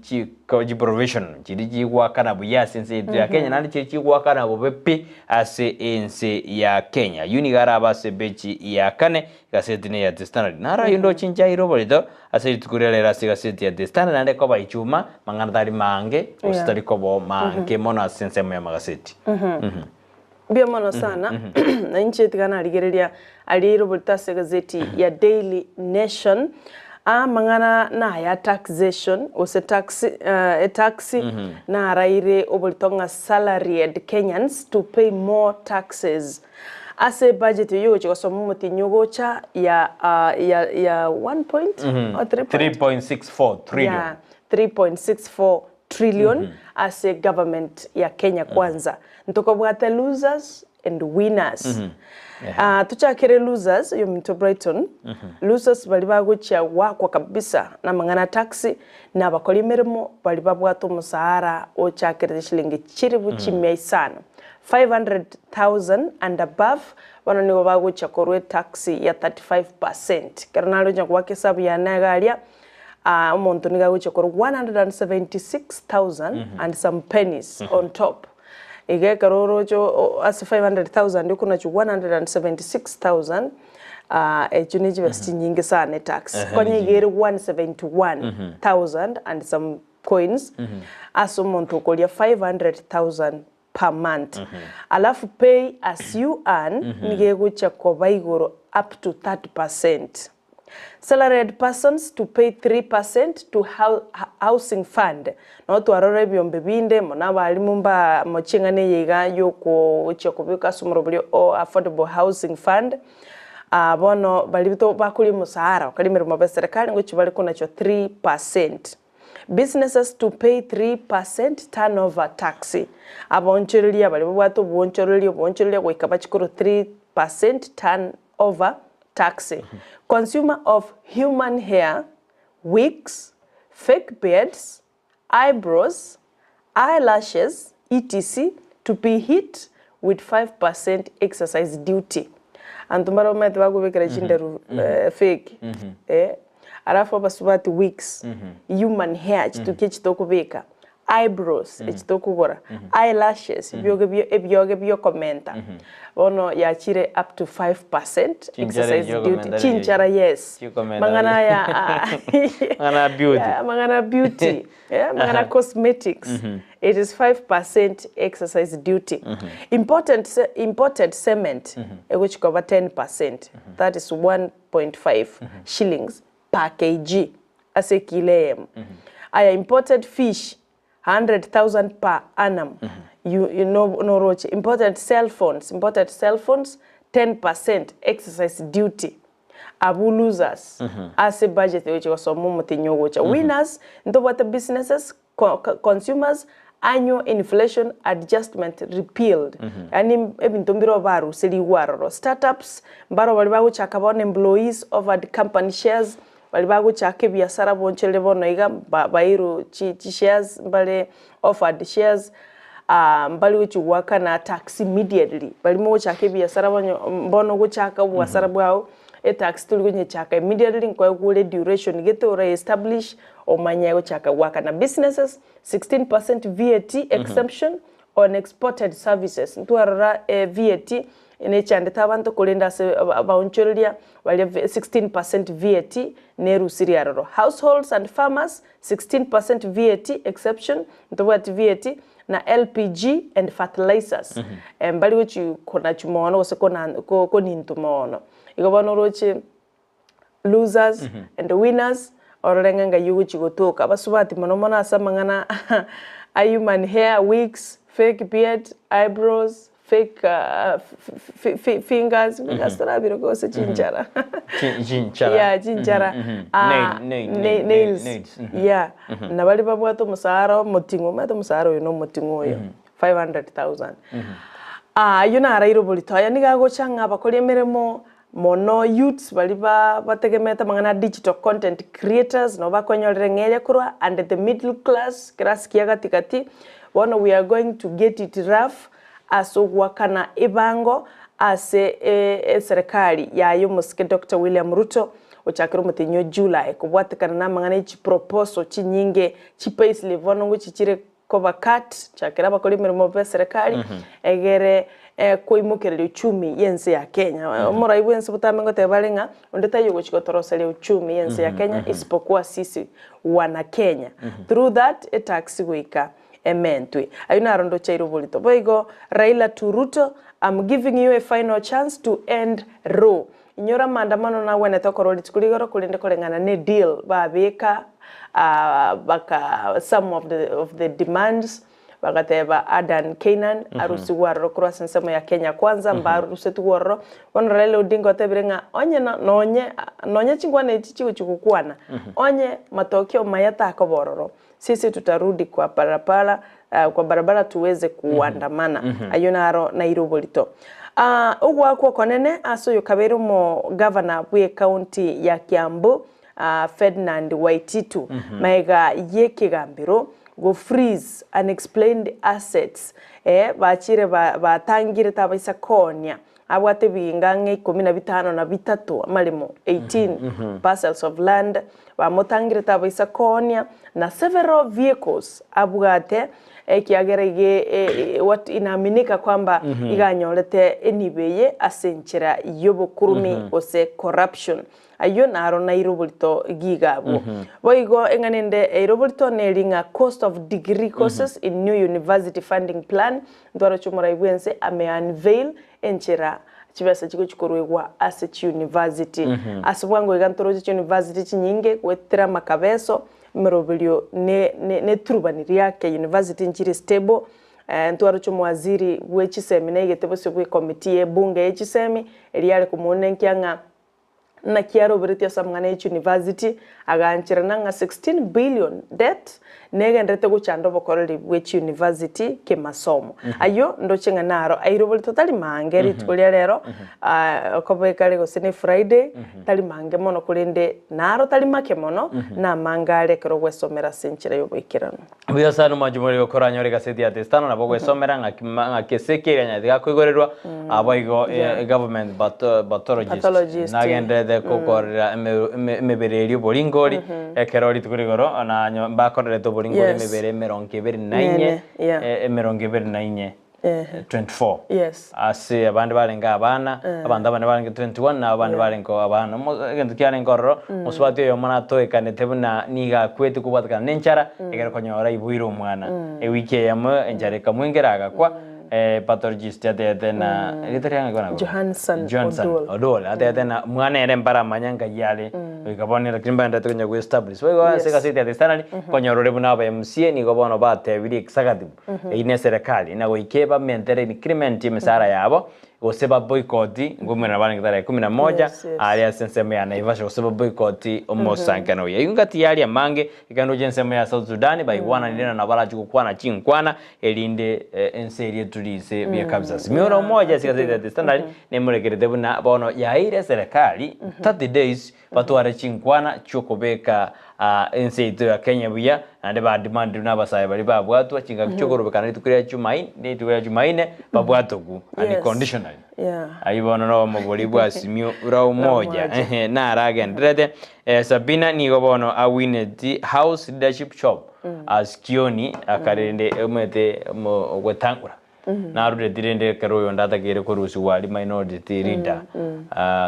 chiprovision chiria chigwakana buya ase ense yaito ya Kenya naende chiria chigwakana bobe pi ase ense ya Kenya. Ayio nigo arabe ase epeji ya kane Egaseti neya The Standard. Naro ayio ndoche inche aire oborito ase rituko riria rero ase egaseti ya The Standard naende koba ichuma mang'ana tari maange gose tari koba oo maange mono ase ensemo y'amagaseti. Mbuya mono sana na inche tiga narigereria aria aire oborito ase egazeti ya Daily Nation amang'ana naya taxation gose tax etax naraire oborito ng'a salaried Kenyans to pay more taxes Ase ebudget eyio ogochia gosoma omotienyi ogocha ya ya ya one point or three point? 3.64 trillion. Yeah, 3.64 trillion ase government ya Kenya Kwanza. Ntokobwate losers and winners. Ah, tochakere losers oyominto Brighton. Losers baria bagochia goakwa kabisa namang'ana a tax na abakori emeremo baria babwate omosahara ochakerete shilingi chilifu chimia isano. 500,000 and above, bono nigo bagochia korwa etax ya 35 percent. Ekero nare onye goaka esabu yane iga aria, omonto nigo agochia korwa 176,000 and some pennies on top. Iga ekero oroche ase 500,000 okonachwa 176,000, echio ne chibesa chinyinge sana etax. Konya iga ere 171,000 and some coins, ase omonto okoria 500,000 per month alafu pay as you earn nigo egochia koba igoro up to 30 percent. Salaried persons to pay 3% to housing fund. Nabo twarora ebiombe binde mono abalimu mba moching'ana eye iga yokochia kobeka ase omorobori o affordable housing fund. Ah bono baria to bakoria omosahara bakore emeremo be serikali ngochia bare konachwa 3%. Businesses to pay 3% turnover tax. Abaonchoreria baria babwate oboonchoreria oboonchoreria goika bachie korwa 3% turnover tax. Consumer of human hair, wigs, fake beards, eyebrows, eyelashes, etc to be hit with 5% exercise duty. Anto mbare omanyete bakobekera chinderu fake eh, alafu abasubati wigs, human hair chitukia echi tokobeka, eyebrows echi tokogora, eyelashes ebioge bio ebioge biokomenta bono yachire up to 5% Chinchara exercise echio duty okomenta chinchara yes Chikomenta mang'ana aya Mang'ana ya beauty. Yeah, mang'ana ya beauty eh, mang'ana ya cosmetics it is 5% exercise duty important imported cement egochi koba 10% that is 1.5 shillings per kg ase ekilo eyemo. Aya imported fish 100,000 per annum you you no noroche imported cell phones imported cell phones 10% exercise duty abwo losers ase budget egochia gosoma omotenyi ogocha. Winners ntobwate businesses co consumers annual inflation adjustment repealed yaani ebinto mbire obaruserigwe aroro. Startups mbaro baria bagochaka bono employees offered company shares Baria bagochaka ebiasara boncherire bono iga bairwe chi shares mbare offered shares mbari gochia goakana tax immediately. Baria mogochaka ebiasara bonye bono ogochaka oboasara bwao etax tori konyechaka immediately nkoegwa ore duration gete ora establish omanye gochaka goakana. Businesses 16% VAT exemption on exported services, ntwarora VAT nechandete abanto korende ase abaonchoreria baria 16% VAT nerusirie aroro. Households and farmers 16% VAT exception, ntobwati VAT na LPG and fertilizers mbari gochi konachwa mono gose konintwa mono. Igo bono oroche losers and winners, orore ng'a ngai ogochia gotoka. Abasubati mono mono ase amang'ana a human hair, wigs, fake beard, eyebrows, fake fingers, fingers torabire gose chinchara. Chinchara. Yeah, chinchara. Ah, nails. Nails. Yeah. Na baria babwate omosara omoting'u, omanyete omosara oyo na omoting'u oyo, 500,000. Ah, ayio naraire oborito. Aya nigo agocha ng'a abakori emeremo Mono youths baria ba bategemeete amang'ana a digital content creators nabo bakonyorera eng'eria korwa and the middle class class kia gati gati bono we are going to get it rough ase ogoakana ebango ase eserekari yaye omosike Doctor William Ruto ochakire omotenyi o July kobwatekana na amang'ana ye chiproposal chinyinge chi payslip bono ngochi chire Koba cut, chakera abakori emeremo b'eserekari, egere koimokereria uchumi y'ense ya Kenya. Omorai bw'ense botambe ngoteba are ng'a onde taiyo ogochia gotoroseria uchumi y'ense ya Kenya isipokuwa sisi wana Kenya. Through that etax goika ementwe. Ayio naro ndochaire oborito. Boigo Raila to Ruto, I'm giving you a final chance to end row. Inyora amaandamano nagwenerete okorwa rituko rigoro korende koreng'ana ne deal babeka baka some of the of the demands bagateba Adan Keynan arusigwe aroro korwa ase ensemo ya Kenya Kwanza mbarusetigwe ororo. Bono Raila Odinga otebire ng'a onye no nonye nonye chinkwana echi chigochia gokwana onye matokeo maya takoba ororo sisi tutarudi kwa barabara kwa barabara tuweze kuandamana. Ayio naro naire oborito. Ogoakwa okonene ase oyo kabeire omogavana bw'ecounty ya Kiambu Ferdinand Waititu magega y'ekegambero go freeze unexplained assets bachire batangire tabaisa koonia abwate ebiginga ang'e ikomi na bitano na bitato amaremo 18 parcels of land bamotangire tabaisa koonia na several vehicles abwate ekiagera iga what inaaminika kwamba iga anyorete enibo eye ase enchera y'obokurumi gose corruption. Ayio naro naire oborito giga abwo. Boigo eng'ana ende eire oborito neri ng'a cost of degree courses in new university funding plan, ntwaroche omorai bw'ense ame unveil enchera. Chibesa chigochi koruegwa ase chiuniversity. Ase bwango iga ntoroche chiuniversity chinyinge goetera amakabeso, emeroberio ne ne neturubani riake university nchire stable, ntwaroche omowaziri bwe chisemi naigete bosio bwe committee ye ebunge ye chisemi, eria yare komounenkia ng'a Naki aroberetie ase amang'ana ye chiuniversity, agaancherana ng'a 16 billion debt negenderete gochanda obokoreri bwe chiuniversity kemasomo. Ayio ndoche ng'a naro airoboretwe tari mange rituko ria rero, okobeka are gose ne Friday, tari mange mono korende naro tari make mono, namange are ekero ogwesomera ase enchera y'oboikeranu. Mbuya sana omwanchi more okoranyora egaseti ya The Standard nabo ogwesomera ng'aki ng'aki ase ekeria nyagete gakoigorerwa abo igo government pathologist Pathologist. nagenderete gokorera emebere eria oboringori ekero rituko rigoro nanyo mbakorerete oboringori emebere emerongo ebere na inye Nene, yeah. emerongo ebere na inye. Ehe. 24 Yes. ase abande barenge abana Eh. abanto abande barenge 21 na abande Yeah. barenge abana Omo egento kiarenge ororo mosubati oyomo natoekanete buna nigo akwete kobwatekana na enchara ekero konyora aiboire omwana ewiki eyemo enchara ekamwengera agakwa pathologist atebete na erieta riaye ng'aki bono Johanson Johnson Oduol. Oduol atebete na mwana ere mbaramanya ngai are goika bono lakini mbaenderete konya goestablish boigo ase Yes. egaseti ya The Standard konyora ore buna aba MCA nigo bono batebirie executive Eyio neserekari, na goika ebamentere increment y'emesara yabo, gose baboikoti nkoumera barenge tarehe kumi na moja Yes, yes. aria ase ensemo ya Naivasha gose baboikoti omosankano oyo. Eyio ngati yaria amange, ekero ndoche ensemo ya South Sudan baigwananire na nabo barache gokwana chinkwana erinde ense eria eturise buya kabisa. Simioro omoja ase egaseti ya The Standard nemorekerete buna bono yaeire eserekari 30 days Batware chinkwana chi'okobeka ense yaito ya Kenya buya, naende bademandire nabasae baria babwatwa chingaki chi'okorobekana rituko ria Jumaine, rituko ria Jumaine babwatogwe unconditionally. Yeah. Ayio bono no omobori bwa Azimio la Umoja Umoja. ehe naragendererete. Sabina nigo bono awineti House Leadership Shop as Kioni akarende omanyete omo ogwetang'ura. Narureti rende ekero oyonde atakeire korusigwa aria minority leader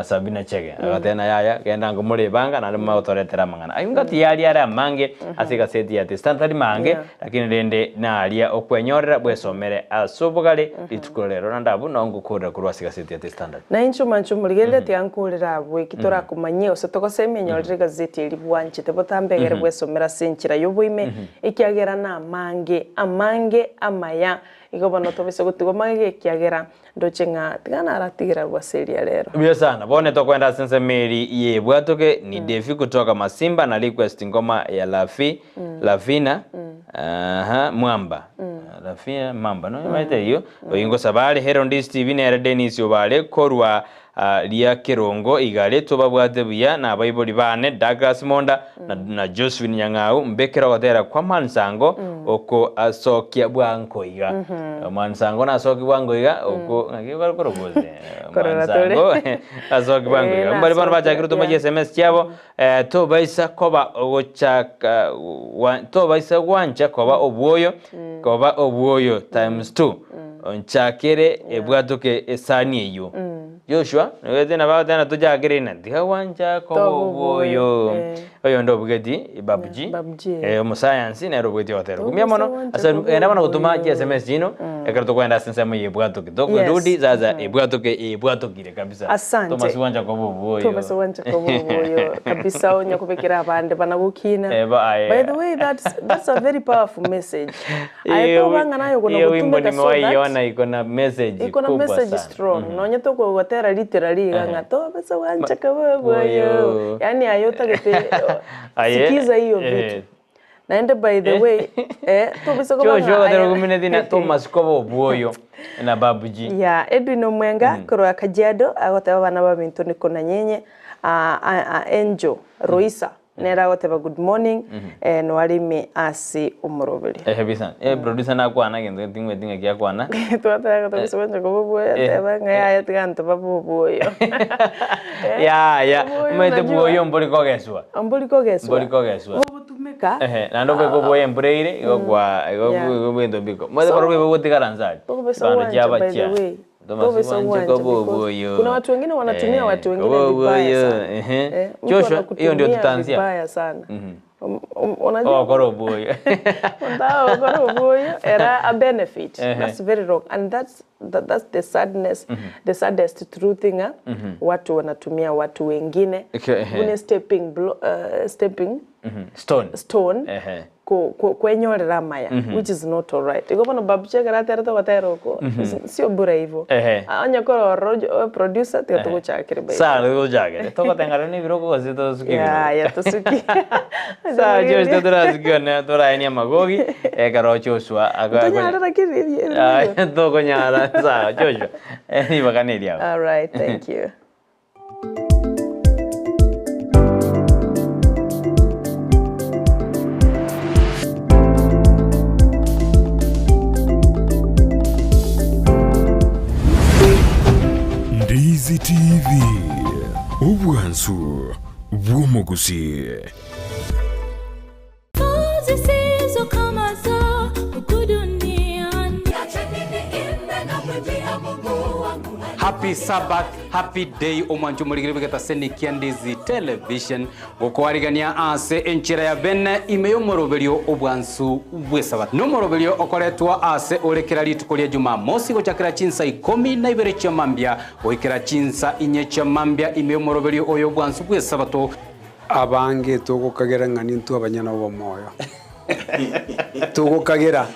Sabina Chege agateba na yaya genda ango more ebanga naende momanye gotoretera amang'ana. Ayio ngati yaria are amange ase egaseti ya The Standard tari mange lakini rende naria okwenyorera bwesomere ase obogare rituko rero naende abwo nao ngokorera korwa ase egaseti ya The Standard. Na inche omanche omorigereria tiga nkorere abwo eki torakomanyie gose togosemie nyorere egazeti eria bwanchete botambe egere bwesomere ase enchera y'oboime ekiagera namange amange amaya Igo bono tobaisa gotigwa magega ekiagera ndoche ng'a tiga naratigere agwo ase eria rero. Buya sana, bono tokoenda ase ensemo eri y'ebwatoke ni Devi kutoka Masimba na request ngoma ya Lafi Lafina aha Mwamba Lafina Mwamba no maete eyio oyo ngosaba are Herondis TV nere Dennis Obare korwa ria Kerongo Igare tobabwate buya na abaibori bane Douglas Monda na Josephine Nyang'au mbekere ogotera kwa Mansango oko asokia bwango iga Mansango nasoki bwango iga oko ng'aki okare korokwa gose Korora tore. Mansango asoki bwango Eh, iga mbare bono nasokia, bachakire gotoma yeah. chi sms chiabo tobaisa koba ogochaka tobaisa gwancha koba obwoyo koba obwoyo times two Onchakere ebwatoke esani eyio. Joshua, nigo nabo agoteba ng'a tochakere ina, tiga gwancha koba Toba obwoyo, obwoyo. eh. Oyonde obugeti Babuji, Babuji, eh. omosayansi nere obugeti ogotera Toba kumia mono, gwancha ase koba genda bono gotoma obwoyo. chi sms chiino, ekero tokoenda ase ensemo ya ebwatoke. Tokorudi Yes. sasa ebwatoke ebwatokire kabisa. Asante. Tomasi gwancha koba obwoyo. Tomasi gwancha koba obwoyo kabisa onya kobekera abande bana gokina. Eh, ba- aye. By the way, that's, that's a very powerful message. Aye toba ng'a naye okona Hiyo wimbo gotumeka so that nimewaiona iko na message iko na kubwa message sana. strong nonye tokogotera literally iga ng'a tobasa gwancha koba Bwoyo. obwoyo yaani aye otagete Aye, sikiza hiyo eh. vitu naende by the way tobisa koba Joshua ng'a gotera aye- kumine thina Thomas koba obwoyo na Babuji. Ya, Edwin Omwenga korwa Kajiado agoteba abana baminto niko na nyenye Angel Roisa Nere agoteba good morning, noare ime ase omoroberi. Ehe bisa. Eh producer nakwana gento tingweti ng'aki akwana. Twataka togosobancha koba obwoyo teba ng'a yaya tiga ntobabe obwoyo. Yaya, Obwoyo omanyete unajua. bwoyo mbori kogeswa. Mbori kogeswa. Mbori kogeswa. Bogotumeka. Ehe, naende obeke obwoyo embura eire, igo kwa igo Yeah. igo ebinto mbiko. Omanyete So, barobwo igo bogotigara nse aria. Tokobesa Chibando gwancha chiaba by the chia. way. Thomas Tobesa Wanche gwancha koba because obwoyo. kuna watu wengine wanatumia Eh, watu wengine koba vibaya obwoyo, sana. ehe. Eh, mtu Joshua, hiyo ndio anakutumia tutaanzia. vibaya sana. Unajua Ogokora obuoyo. Unataka gokora obuoyo era a benefit. Ehe. That's very wrong and that's that's the sadness the saddest truth ng'a watu wanatumia watu wengine Okay, ehe. buna stepping blo stepping Stone. stone Ehe. kwenyorera amaya which is not alright. Igo bono Babu ekero aterete ogotera oko sio bure igo. Ehe. Onye kore ororo producer tiga togochakere by the Sawa way. togochakere. Togotengana na ebirogo gose tosuke ebirogo? Yaya tosuki. Sawa Joshua torasuki one toraenie amagogi ekero Joshua Tonyare lakini ebirogo. Aya tokonyara sawa Joshua ribaga neriago. Alright, thank you. Ndizi TV, obwansu bw'omogusii. Happy Sabbath, happy day omwancho omorigere bw'egetaseni kia Ndizi Television gokwarigania ase enchera ya bene ime y'omoroberio obwansu bw'esabato. Nomoroberio okoretwa ase ore kera rituko ria Jumamosi gochakera chinsa ikomi na ibere chia mambia goikera chinsa inye chia mambia ime y'omoroberio oyo obwansu bw'esabato. Abange togokagera ng'a nintwe abanyene obomoyo. Togokagera.